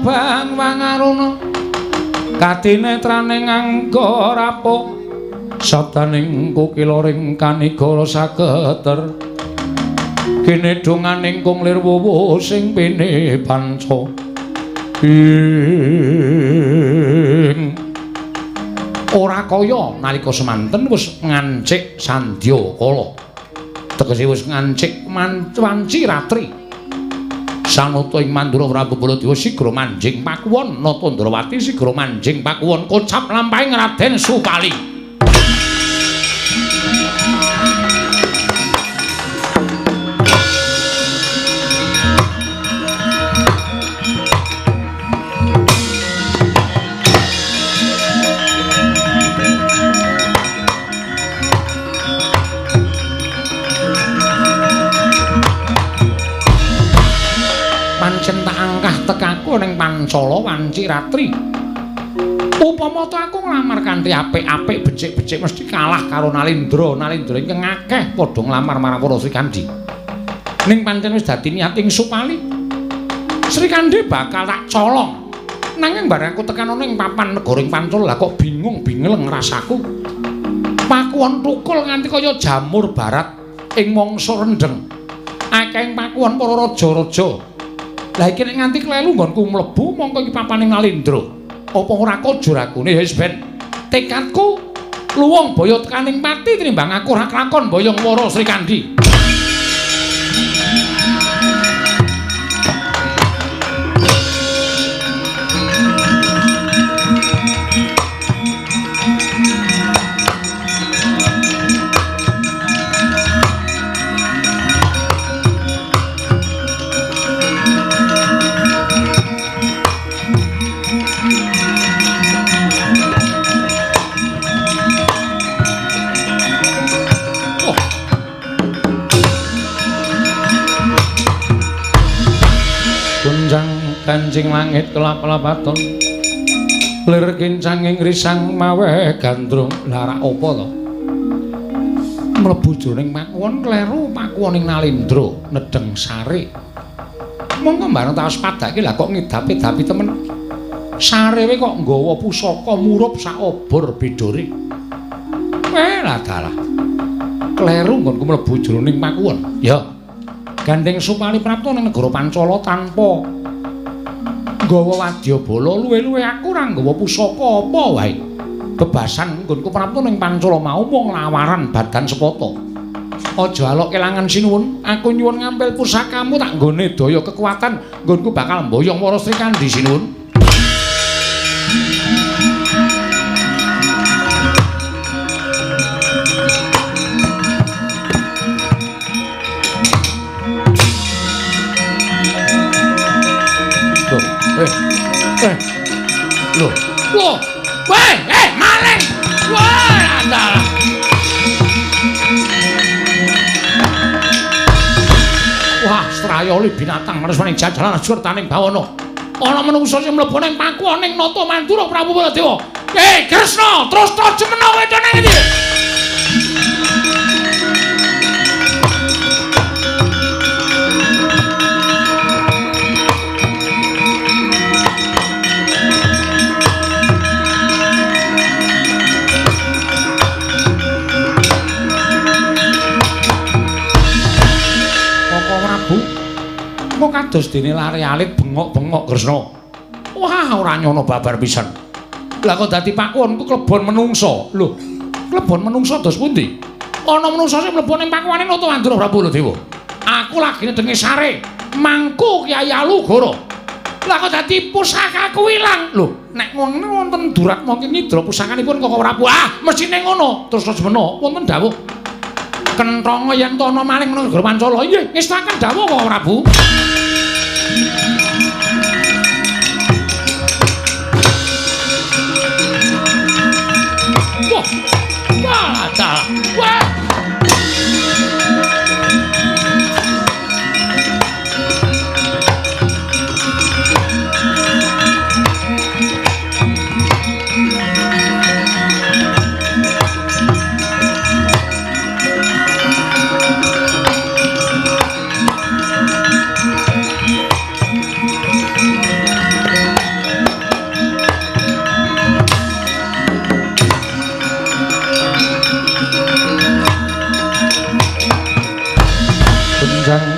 Bang wangaruna katinetraning angga rapuh sabdaning kukilaring kanigara saketer kinedhunganing kung lir wuwu sing pine panca ing ora kaya nalika semanten wis ngancik sandya kala tegese wis ngancik wanci ratri. Sanata ing Mandura Prabu Baladewa sigra manjing pakuwon, Nata Ndrawati sigra manjing pakuwon kocap lampahing Raden Supali. Pancen tak angkah tekaku ning Pancala wanci ratri. Upama ta aku nglamar kanthi apik-apik becik-becik mesti kalah karo Nalindra. Nalindra ingkang akeh padha nglamar marang para Srikandhi. Ning pancen wis dadi niat ing Supali. Srikandhi bakal tak colong. Nanging bareng aku tekan ana ing papan negara ing Pancala lah kok bingung bingleng rasaku. Pakuwon tukul nganti kaya jamur barat ing mangsa rendheng. Akeh ing pakuwon para raja-raja. Lah iki nek nganti klelu nggonku mlebu mongko iki papane Nalindra. Apa ora kojur akune ya wis ben tekadku luwung boyo tekaning pati tinimbang aku ora klakon boyong wara Srikandhi. Kancing langit kelap-lapaton lir kincanging risang maweh gandrung. Lah rak apa to mlebu jroning pakuwon kleru pakuwon ing Nalindra nedheng sare. Mongko bareng tak waspadake lah kok ngidapi-dapi temen. Sarewe kok nggawa pusaka murup sak obor bidore. Lah dalah kleru nggonku mlebu jroning pakuwon. Ya gandeng Supali prapta ning negara Pancala tanpa nggawa wadyabala, luwe-luwe aku ora nggawa pusaka apa wae. Bebasan nggonku prapta ning Pancala mau mung lawaran badan sepata. Aja alok kelangan sinuwun, aku nyuwun ngampil pusakamu tak nggone daya kekuatan nggonku bakal mboyong para Srikandhi sinuwun. Loh, loh, weh, maling, wah, adalah. Wah, strayoli binatang manusia jajalan surtaning bawana. Ana menungsa sing mlebu ning pakuwon ning Nata Mandura Prabu Baladewa. Kresna, terus to jemena wedone iki. Kok kados dene lare alit bengok-bengok Kresna. Wah, ora nyono babar pisan. Lah kok dadi pakuwonku klebon menungsa. Lho, klebon menungsa dos pundi? Ana menungsa sing mlebu ning pakuwane Nata Mandura Prabu Baladewa. Aku lagi nedenge sare mangku Kyai Alugoro. Lah kok dadi pusakaku ilang. Lho, nek ngono wonten duratma ngidra pusakanipun Koko Prabu. Ah, mesthine ngono. Terus semena wonten dawuh. Kenthonga yen to ana maling nang negara Pancala. Nggih, ngestaken dawuh Koko Prabu. Wah, wah, dalah. Wah.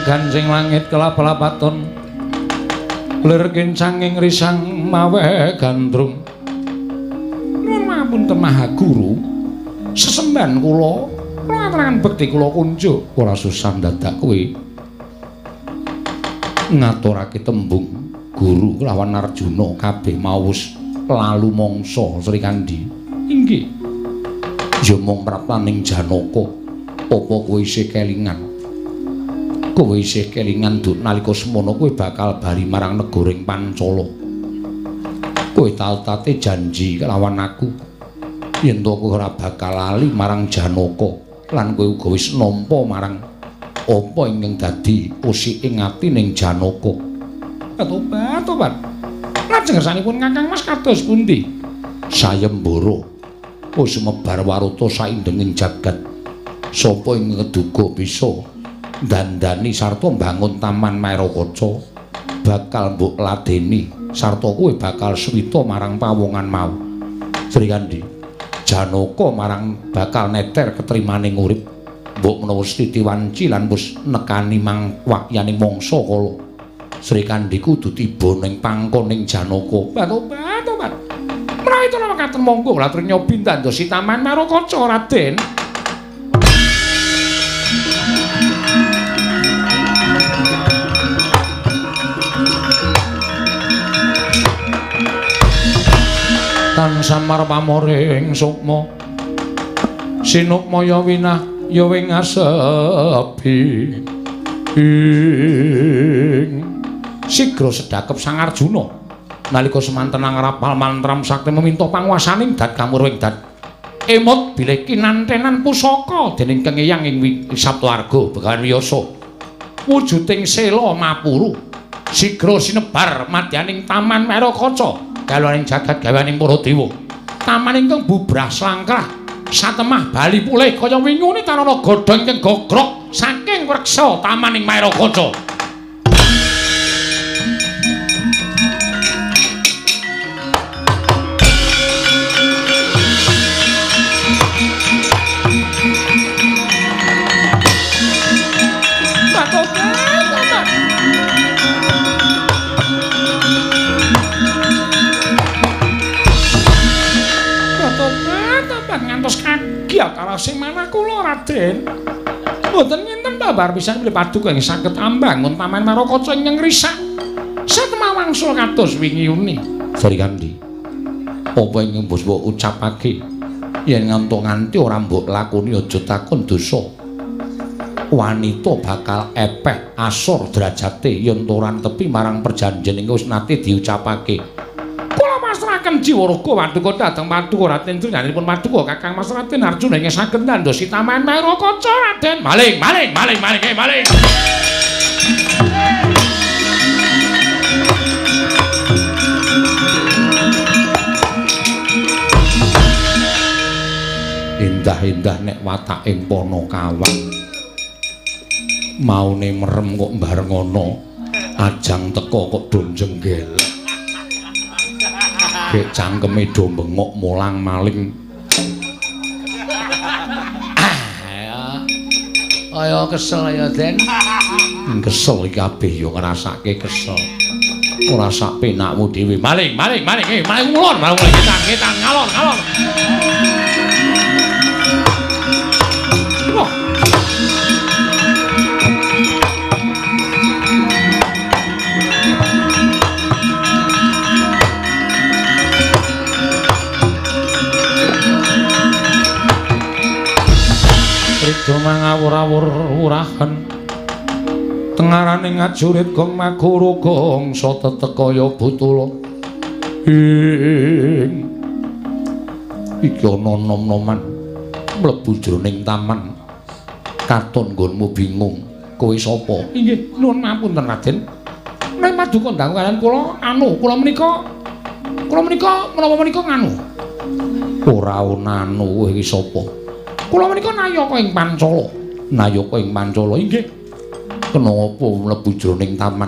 Kancing langit kelap-lapaton lir kincanging risang maweh gandrung. Nuwun ngapunten Maha Guru, sesembahan kula ngaturaken bekti kula kunjuk ora susah dadak kowe ngaturake tembung guru kelawan Arjuna kabeh mawus lalu mangsa Srikandhi. Inggih. Ya mung praptaning Janaka apa kowe isih kelingan? Kowe isih kelingan nduk nalika semono kowe bakal bali marang negara ing Pancala. Kowe tau-tate janji kelawan aku yen to kowe ora bakal lali marang Janaka lan kowe uga wis nampa marang apa ingkang dadi usik ing atining Janaka. Tobat, tobat. Lajeng kersanipun Kakang Mas kados pundi? Sayembara wis mebar warata saindenging jagat. Sapa ing ngeduga bisa dandani sarta mbangun Taman Maerakaca bakal mbok ladeni sarta kowe bakal suwita marang pawongan mau. Srikandhi Janaka marang bakal neter ketrimaning urip. Mbok menawa titi wanci lan wis nekani mang wakyaning mangsa kala. Srikandhi kudu tiba ning pangkoning Janaka. Tobat, tobat. Menawi kula mekaten monggo kula atur nyobi ndandosi Taman Maerakaca Raden. Tan samar pamoring sukma sinukmaya winah ya wing asepi ing sigra sedhakep Sang Arjuna nalika semanten ngrapal mantram sakti meminta panguwasaning dat kamurwing dat emot bilih kinantenan pusaka dening Kang Eyang ing Saptawarga Begawan Wiyasa wujuding sela mapuru sigra sinebar madyaning Taman Maerakaca gawaning jagat gawaning para dewa. Taman ingkang bubrah slangkrah satemah bali pulih kaya wingune tanana godhong ingkang gogrok saking wreksa tamaning Maerakaca. Ngantos kagiat arase manah kula Raden. Mboten ngenten babar pisan bilih paduka ing saged ambangun Taman Maerakaca ingkang risak. Satemah wangsul kados wingi uni. Srikandhi. Apa ing mbok ucapake yen ngantuk nganti ora mbok lakoni aja takon dosa. Wanita bakal epeh asor derajate yen ora tepi marang perjanjian ingkang wis nate diucapake. Pasrahaken jiwa raga paduka dhateng paduka Raden trinanipun paduka Kakang Mas Raden Arjuna ingkang saged ndandosi Taman Maerakaca Raden. Maling, maling, maling, maling, maling. Indah-indah nek wataking Panakawan. Maune merem kok bareng ana ajang teka kok do jenggelek. Gek cangkeme do bengok mulang maling. Ayo kesel ya, Den. Kesel iki kabeh ya ngrasake kesel. Ora sak penakmu dhewe. Maling, maling, maling, maling ngulon, maling ngetan, ngetan, ngalor, ngalor. Wah. Rida mangawur-awur urahan tengaraning ngajurit gong maguru gongsa tetekaya butula ing iki ana nom-noman mlebu jroning taman katon nggonmu bingung kowe sapa? Inggih nuwun ngapunten Raden, nek paduka ndang kalian kula anu kula menika menapa menika nganu ora ana anu kowe iki sapa? Kula menika nayaka ing Pancala. Nayaka ing Pancala inggih. Kena apa mlebu jroning taman?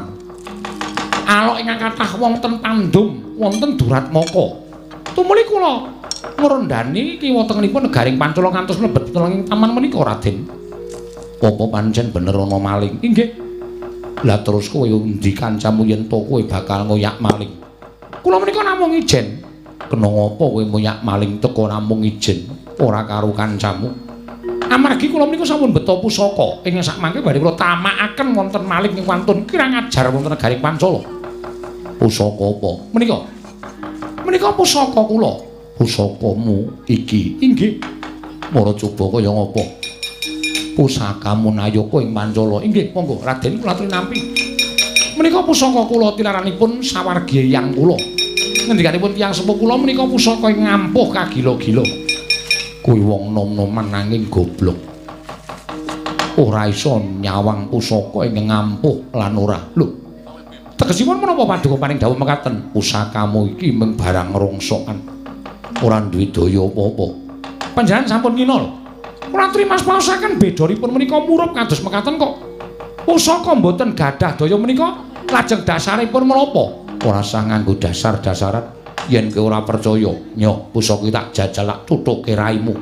Alok ingkang kathah wonten Pandum, wonten Duratmaka. Tumuli kula ngrondani kiwa tengenipun negaring Pancala ngantos mlebet ing taman menika Raden. Apa pancen bener ana maling? Inggih. Lah terus kowe endi kancamu yen to kowe bakal ngoyak maling? Kula menika namung ijen. Kena apa kowe ngoyak maling teka namung ijen? Ora karo kancamu. Amargi kula menika sampun beto pusaka ing sakmangke badhe kula tamakaken wonten maling ing wantun kirang ajar wonten negaring Pancala. Pusaka apa? Menika. Menika pusaka kula. Pusakamu iki inggih. Mara coba kaya ngapa? Pusakamu nayaka ing Pancala. Inggih, monggo Raden kula aturi nampi. Menika pusaka kula tilaranipun sawargi eyang kula. Ngendikanipun tiyang sepuh kula menika pusaka ing ngampuh kagila-gila. Kuwi wong nom-noman nanging goblok. Ora iso nyawang pusaka ingkang ngampuh lan ora. Lho. Tegesipun menapa paduka paring dawuh mekaten? Pusakamu iki mung barang rongsokan. Ora duwe daya apa-apa. Panjenengan sampun ngina lho. Ora trimas paosaken bedoripun menika murup kados mekaten kok. Pusaka mboten gadah daya menika lajeng dasaripun menapa? Ora sah nganggo dasar-dasaran. Yen kowe ora percaya, nyoh pusaka tak jajal tak tuthuke raimu.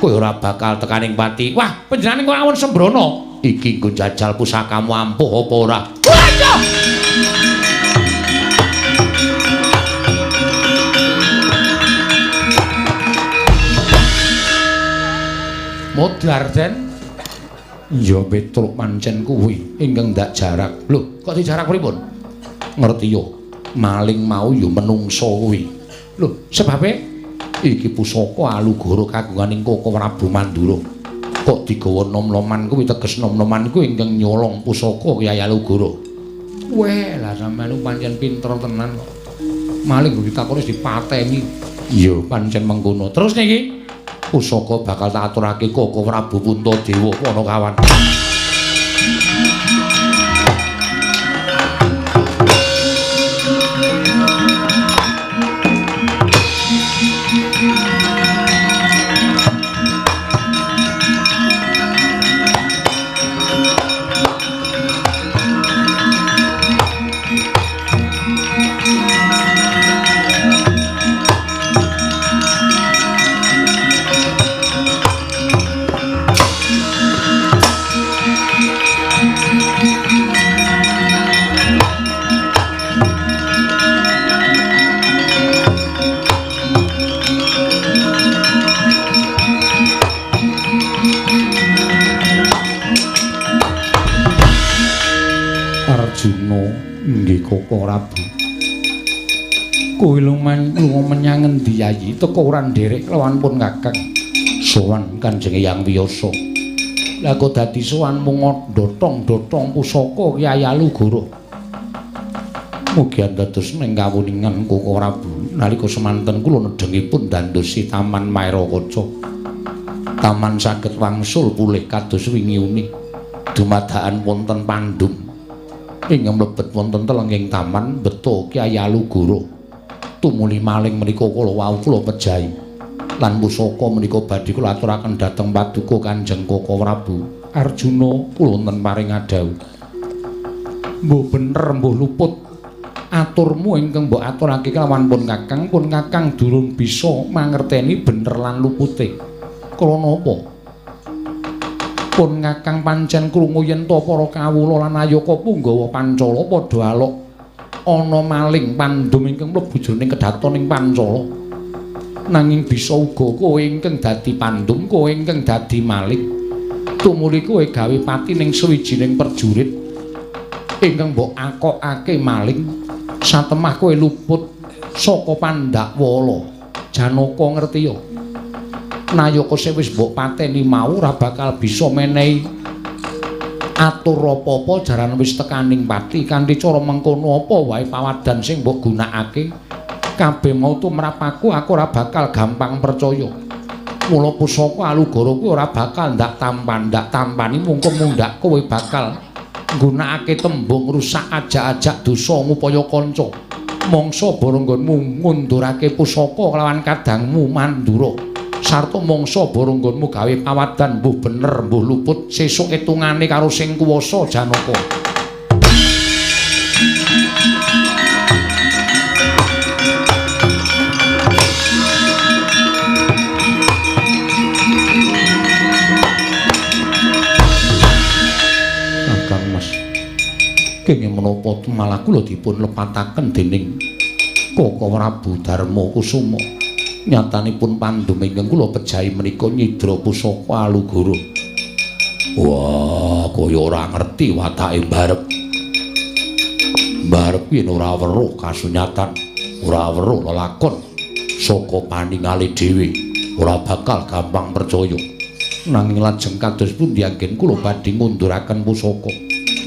Kowe ora bakal tekaning pati. Wah, panjenengan kok awon sembrono. Iki nggo jajal pusakamu ampuh apa ora? Waduh! Modar Den. Ya Petruk pancen kuwi ingkang ndak jarak. Lho, kok dijarak pripun? Ngerti yo. Maling mau yo menungso kuwi. Lho, sebabe iki pusaka Alugoro kagunganing Koko Prabu Mandura. Kok digawa nom-noman kuwi teges nom-noman kuwi ingkang nyolong pusaka Kyai Alugoro. Weh, lah sampeyan pancen pinter tenan kok. Maling kok ditakoni dipateni. Ya pancen mengkono. Terus niki pusaka bakal tak aturake Koko Prabu Puntadewa Panakawan. Arjuna nggih Koko Prabu. Kowe lunga menyang ngendi Yayi? Teka ora nderek lawan pun Kakang. Sowan Kanjeng Hyang Wiyasa. Lah kok dadi sowan mung dotong-dotong pusaka Kyai Alugoro. Mugi dados ning kawuningan Koko Prabu nalika semanten kula nedhengipun dandosi Taman Maerakaca. Taman saged wangsul pulih kados wingi uni. Dumadakan wonten pandum. Ingkang mlebet wonten telenging taman beto Kyai Alugoro. Tumuli maling menika kula wau kula pejahi. Lan pusaka menika badhe kula aturaken dhateng paduka Kanjeng Koko Prabu. Arjuna kula wonten paring adhawuh. Mbuh bener mbuh luput aturmu ingkang mbok aturake kelawan pun Kakang durung bisa mangerteni bener lan lupute. Krana apa? Pun Kakang pancen krungu yen to para kawula lan ayaka punggawa Pancala padha alok ana maling pandum ingkang mlebu jroning kedaton ing Pancala. Nanging bisa uga kowe ingkang dadi pandum, kowe ingkang dadi maling. Tumuli kowe gawe pati ning sawijining perjurit ingkang mbok akokake maling. Satemah kowe luput saka Pandakwala. Janaka ngerti ya? Nayaka sing wis mbok pateni mau ora bakal bisa menehi atur apa-apa jaran wis tekaning pati kanthi cara mengkono apa wae pawadan sing mbok gunakake kabeh mau tumrap aku ora bakal gampang percaya. Mula pusaka Alugoro kuwi ora bakal ndak tampani mungko mundhak kowe bakal nggunakake tembung rusak ajak-ajak dosa ngupaya kanca mangsa baranggonmu ngundurake pusaka kelawan kadangmu Mandura. Sarta mangsa baranggonmu gawe pawadan mbuh bener mbuh luput sesuk etungane karo sing kuwasa Janaka. Kakang Mas, kenging menapa malah kula dipun lepataken dening Koko Prabu Darma Kusuma. Nyatanipun pandum ingkang kula pejahi menika nyidra pusaka Alugoro. Wah, kaya ora ngerti watake mbarep. Mbarep yen ora weruh kasunyatan, ora weruh lelakon saka paningale dhewe, ora bakal gampang percaya. Nanging lajeng kados pundi anggen kula badhe ngunduraken pusaka.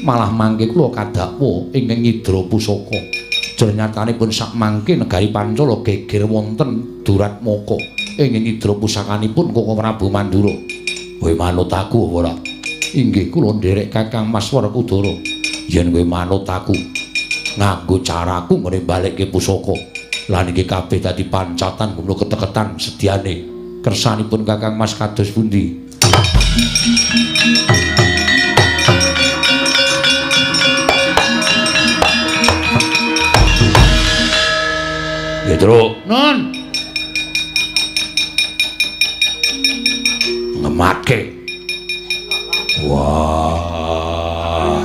Malah mangke kula kadakwa ingkang nyidra pusaka. Jernyatanipun sakmangke negari Pancala geger wonten Duratmaka ing nyidra pusakanipun Koko Prabu Mandura. Kowe manut aku apa ora? Inggih kula nderek Kakang Mas Werkudara. Yen kowe manut aku nganggo caraku ngene balekke pusaka. Lan iki kabeh dadi pancatan gumlo keteketan sediane. Kersanipun Kakang Mas kados pundi? Ya, Truk. Nun. Ngematke. Wah.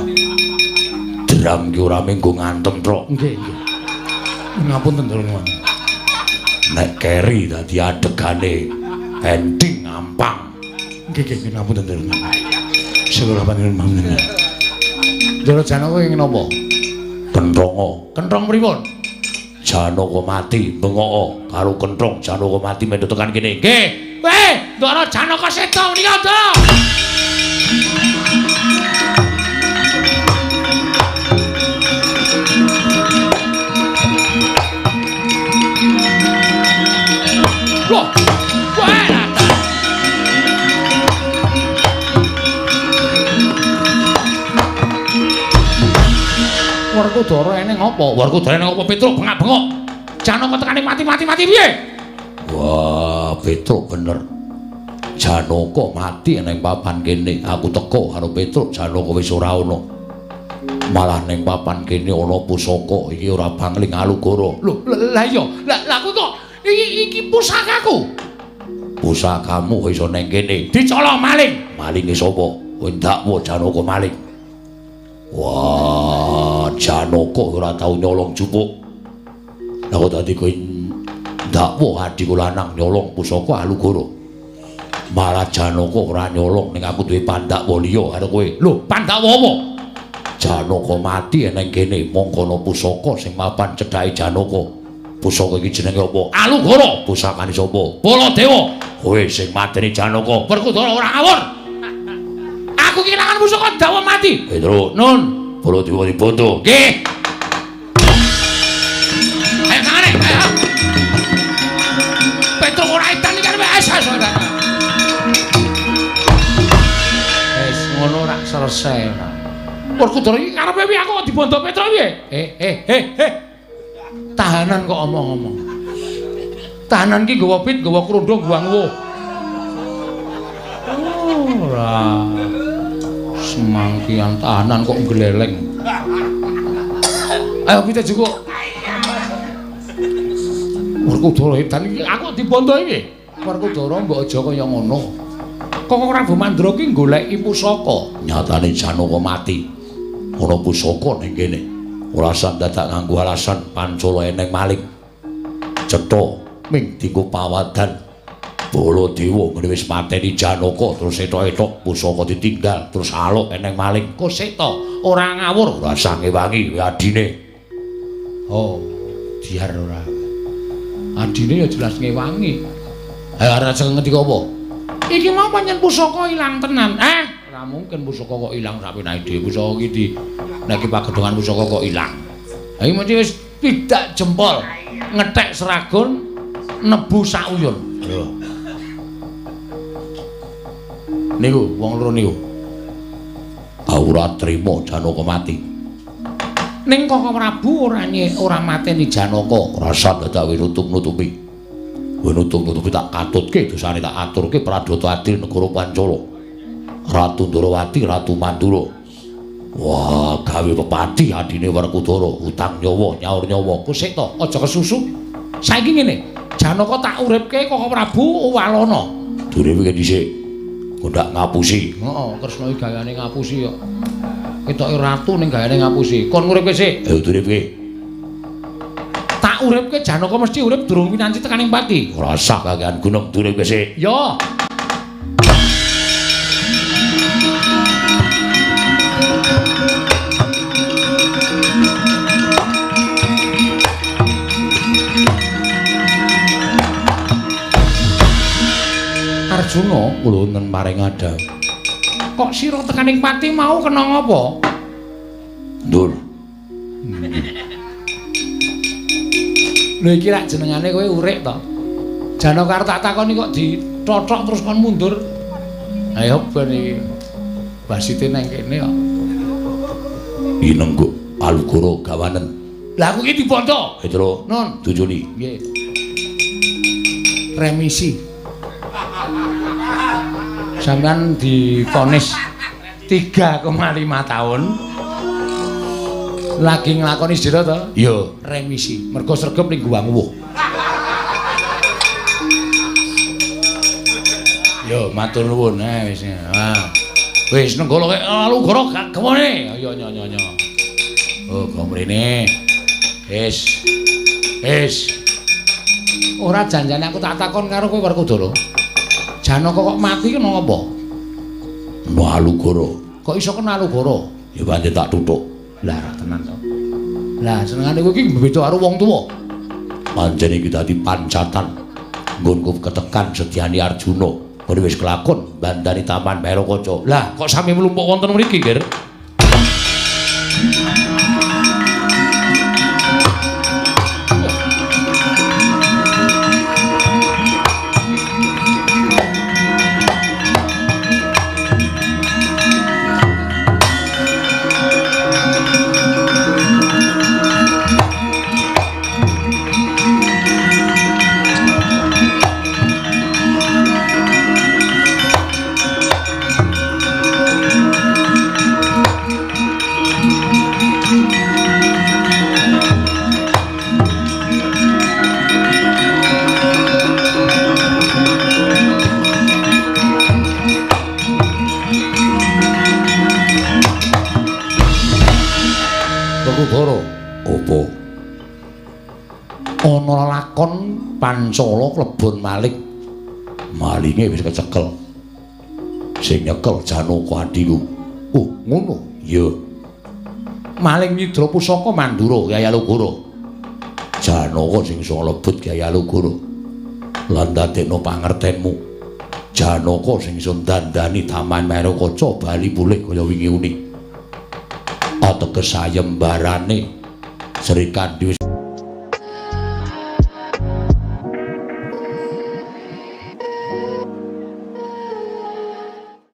Drum ki ora mung ngantem, Truk. Nggih, nggih. Ngapunten, Truk. Nek keri dadi adegane ending ngampang. Nggih, nggih, ngapunten, Truk. Sekolah panjenengan panjenengan. Ndara Janaka ing napa? Kenthonga. Kenthong pripun? Janaka mati, bengoko karo kenthong Janaka mati mendo tekan kene. Nggih. Weh, Ndara Janaka seda menika, Ndara. Loh, weh, Werkudara eneng apa? Werkudara eneng apa Petruk bengak-bengok. Janaka tekane mati-mati-mati piye? Wah, Petruk bener. Janaka mati neng papan kene. Aku teko karo Petruk, Janaka wis ora ana. Malah neng papan kene ana pusaka iki ora bangling Alugoro. Lho, lah iya, lah aku kok iki pusakaku. Pusakamu iso neng kene. Dicolong maling. Malinge sapa? Kowe ndakwa Janaka maling. Wah, Janaka ora tau nyolong jupuk. Lah kok dadi kowe ndakwa adhiku lanang nyolong pusaka Alugoro. Malah Janaka ora nyolong ning aku duwe pandakwa liya karo kowe. Lho, pandakwa apa? Janaka mati nang kene, mongko ana pusaka sing mapan cedhake Janaka. Pusaka iki jenenge apa? Alugoro. Pusakane sapa? Baladewa. Kowe sing mateni Janaka. Werkudara ora ngawur. Aku kehilangan pusaka dawa mati. Petro, nun, Baladewa dibondo. Nggih. Ayo tangane, ayo. Petro ora edan iki arep asas ora. Wis ngono ora selesai ora. Werkudara iki karepe piye aku kok dibondo Petro piye? Eh. Tahanan kok omong-omong. Tahanan ki nggawa pit, nggawa krundung, nggawa nguwuh. Ora. Semangkian tahanan kok gleleng. Ayo kita juga. Werkudara edan iki aku dibondo iki. Werkudara mbok aja kaya ngono. Kok Prabu Mandra ki goleki pusaka. Nyatane Janaka mati. Ana pusaka ning kene. Ora usah dadak nganggo alasan pancala eneng maling. Cetha ming dienggo pawadan. Baladewa ngene wis mateni Janaka terus etok-etok pusaka ditinggal terus aluk eneng maling. Kok seta ora ngawur, ora usah ngewangi adine. Oh, diar ora. Adine ya jelas ngewangi. Ayo arep ngendika apa? Iki mau pancen pusaka ilang tenan. Ora mungkin pusaka kok ilang sak penake dhewe. Pusaka iki di nek iki pagedhongan pusaka kok ilang. Ha iki mesti wis pidak jempol, ngethek seragon, nebu sak uyun. Lho. Niku wong loro niku. Ora trima Janaka mati. Ning Koko Prabu ora mateni Janaka. Rasa dadak nutup-nutupi. Nutup-nutupi tak katutke dosane tak aturke pradata adil negara Pancala. Ratu Ndorowati, Ratu Mandura. Wah, gawe pepati adine Werkudara, utang nyawa, nyaur nyawa. Kusik to, aja kesusu. Saiki ngene, Janaka tak uripke Koko Prabu walana. Duripke dhisik. Ndak ngapusi. Heeh, Kresna iki gayane ngapusi kok. Ketoke ratu ning gayane ngapusi. Kon nguripke sik. Ayo duripke. Tak uripke Janaka mesti urip durung winanci tekaning pati. Ora usah kakean gunung duripke sik. Ya. Arjuna kula wonten paring adha. Kok sira tekaning pati mau kena ngapa? Ndur. Lho iki rak jenengane kowe urip to. Janaka arep tak takoni kok dithothok terus kon mundur. Ayo ben iki. Basite nang kene kok. Inengguk Alugoro gawanen. Lah aku iki dibondo. Petro, non tujuli. Nggih. Remisi. Sampeyan divonis 3,5 tahun. Lagi nglakoni sedhela to? Iya, remisi. Mergo sregep ning Gua Nguwuh. Yo, matur nuwun. Wis. Ah. Wis nenggala kowe Alugoro gak gemone. Ayo nyo nyo nyo. Oh, kok mrene. Wis. Wis. Ora janjane aku tak takon karo kowe Werkudara. Janaka kok mati kena apa? Kena Alugoro. Kok iso kena Alugoro? Ya pancen tak tuthuk. Lah tenan to. Lah senengane kowe iki beda karo wong tuwa. Pancen iki dadi pancatan nggonku ketekan Setyani Arjuna. Kowe wis kelakon bandani Taman Maerakaca. Lah kok sami mlumpuk wonten mriki, Ger? Werkudara, apa? Ana lakon Pancala klebon maling. Malinge wis kecekel. Sing nyekel Janaka adhiku. Oh, ngono. Iya. Maling nyidra pusaka Mandura Kyai Alugoro. Janaka sing iso nglebet Kyai Alugoro. Lan dadekno pangertenmu. Janaka sing iso ndandani Taman Maerakaca bali pulih kaya wingi uni. Ateges sayembarane Sri Kandi.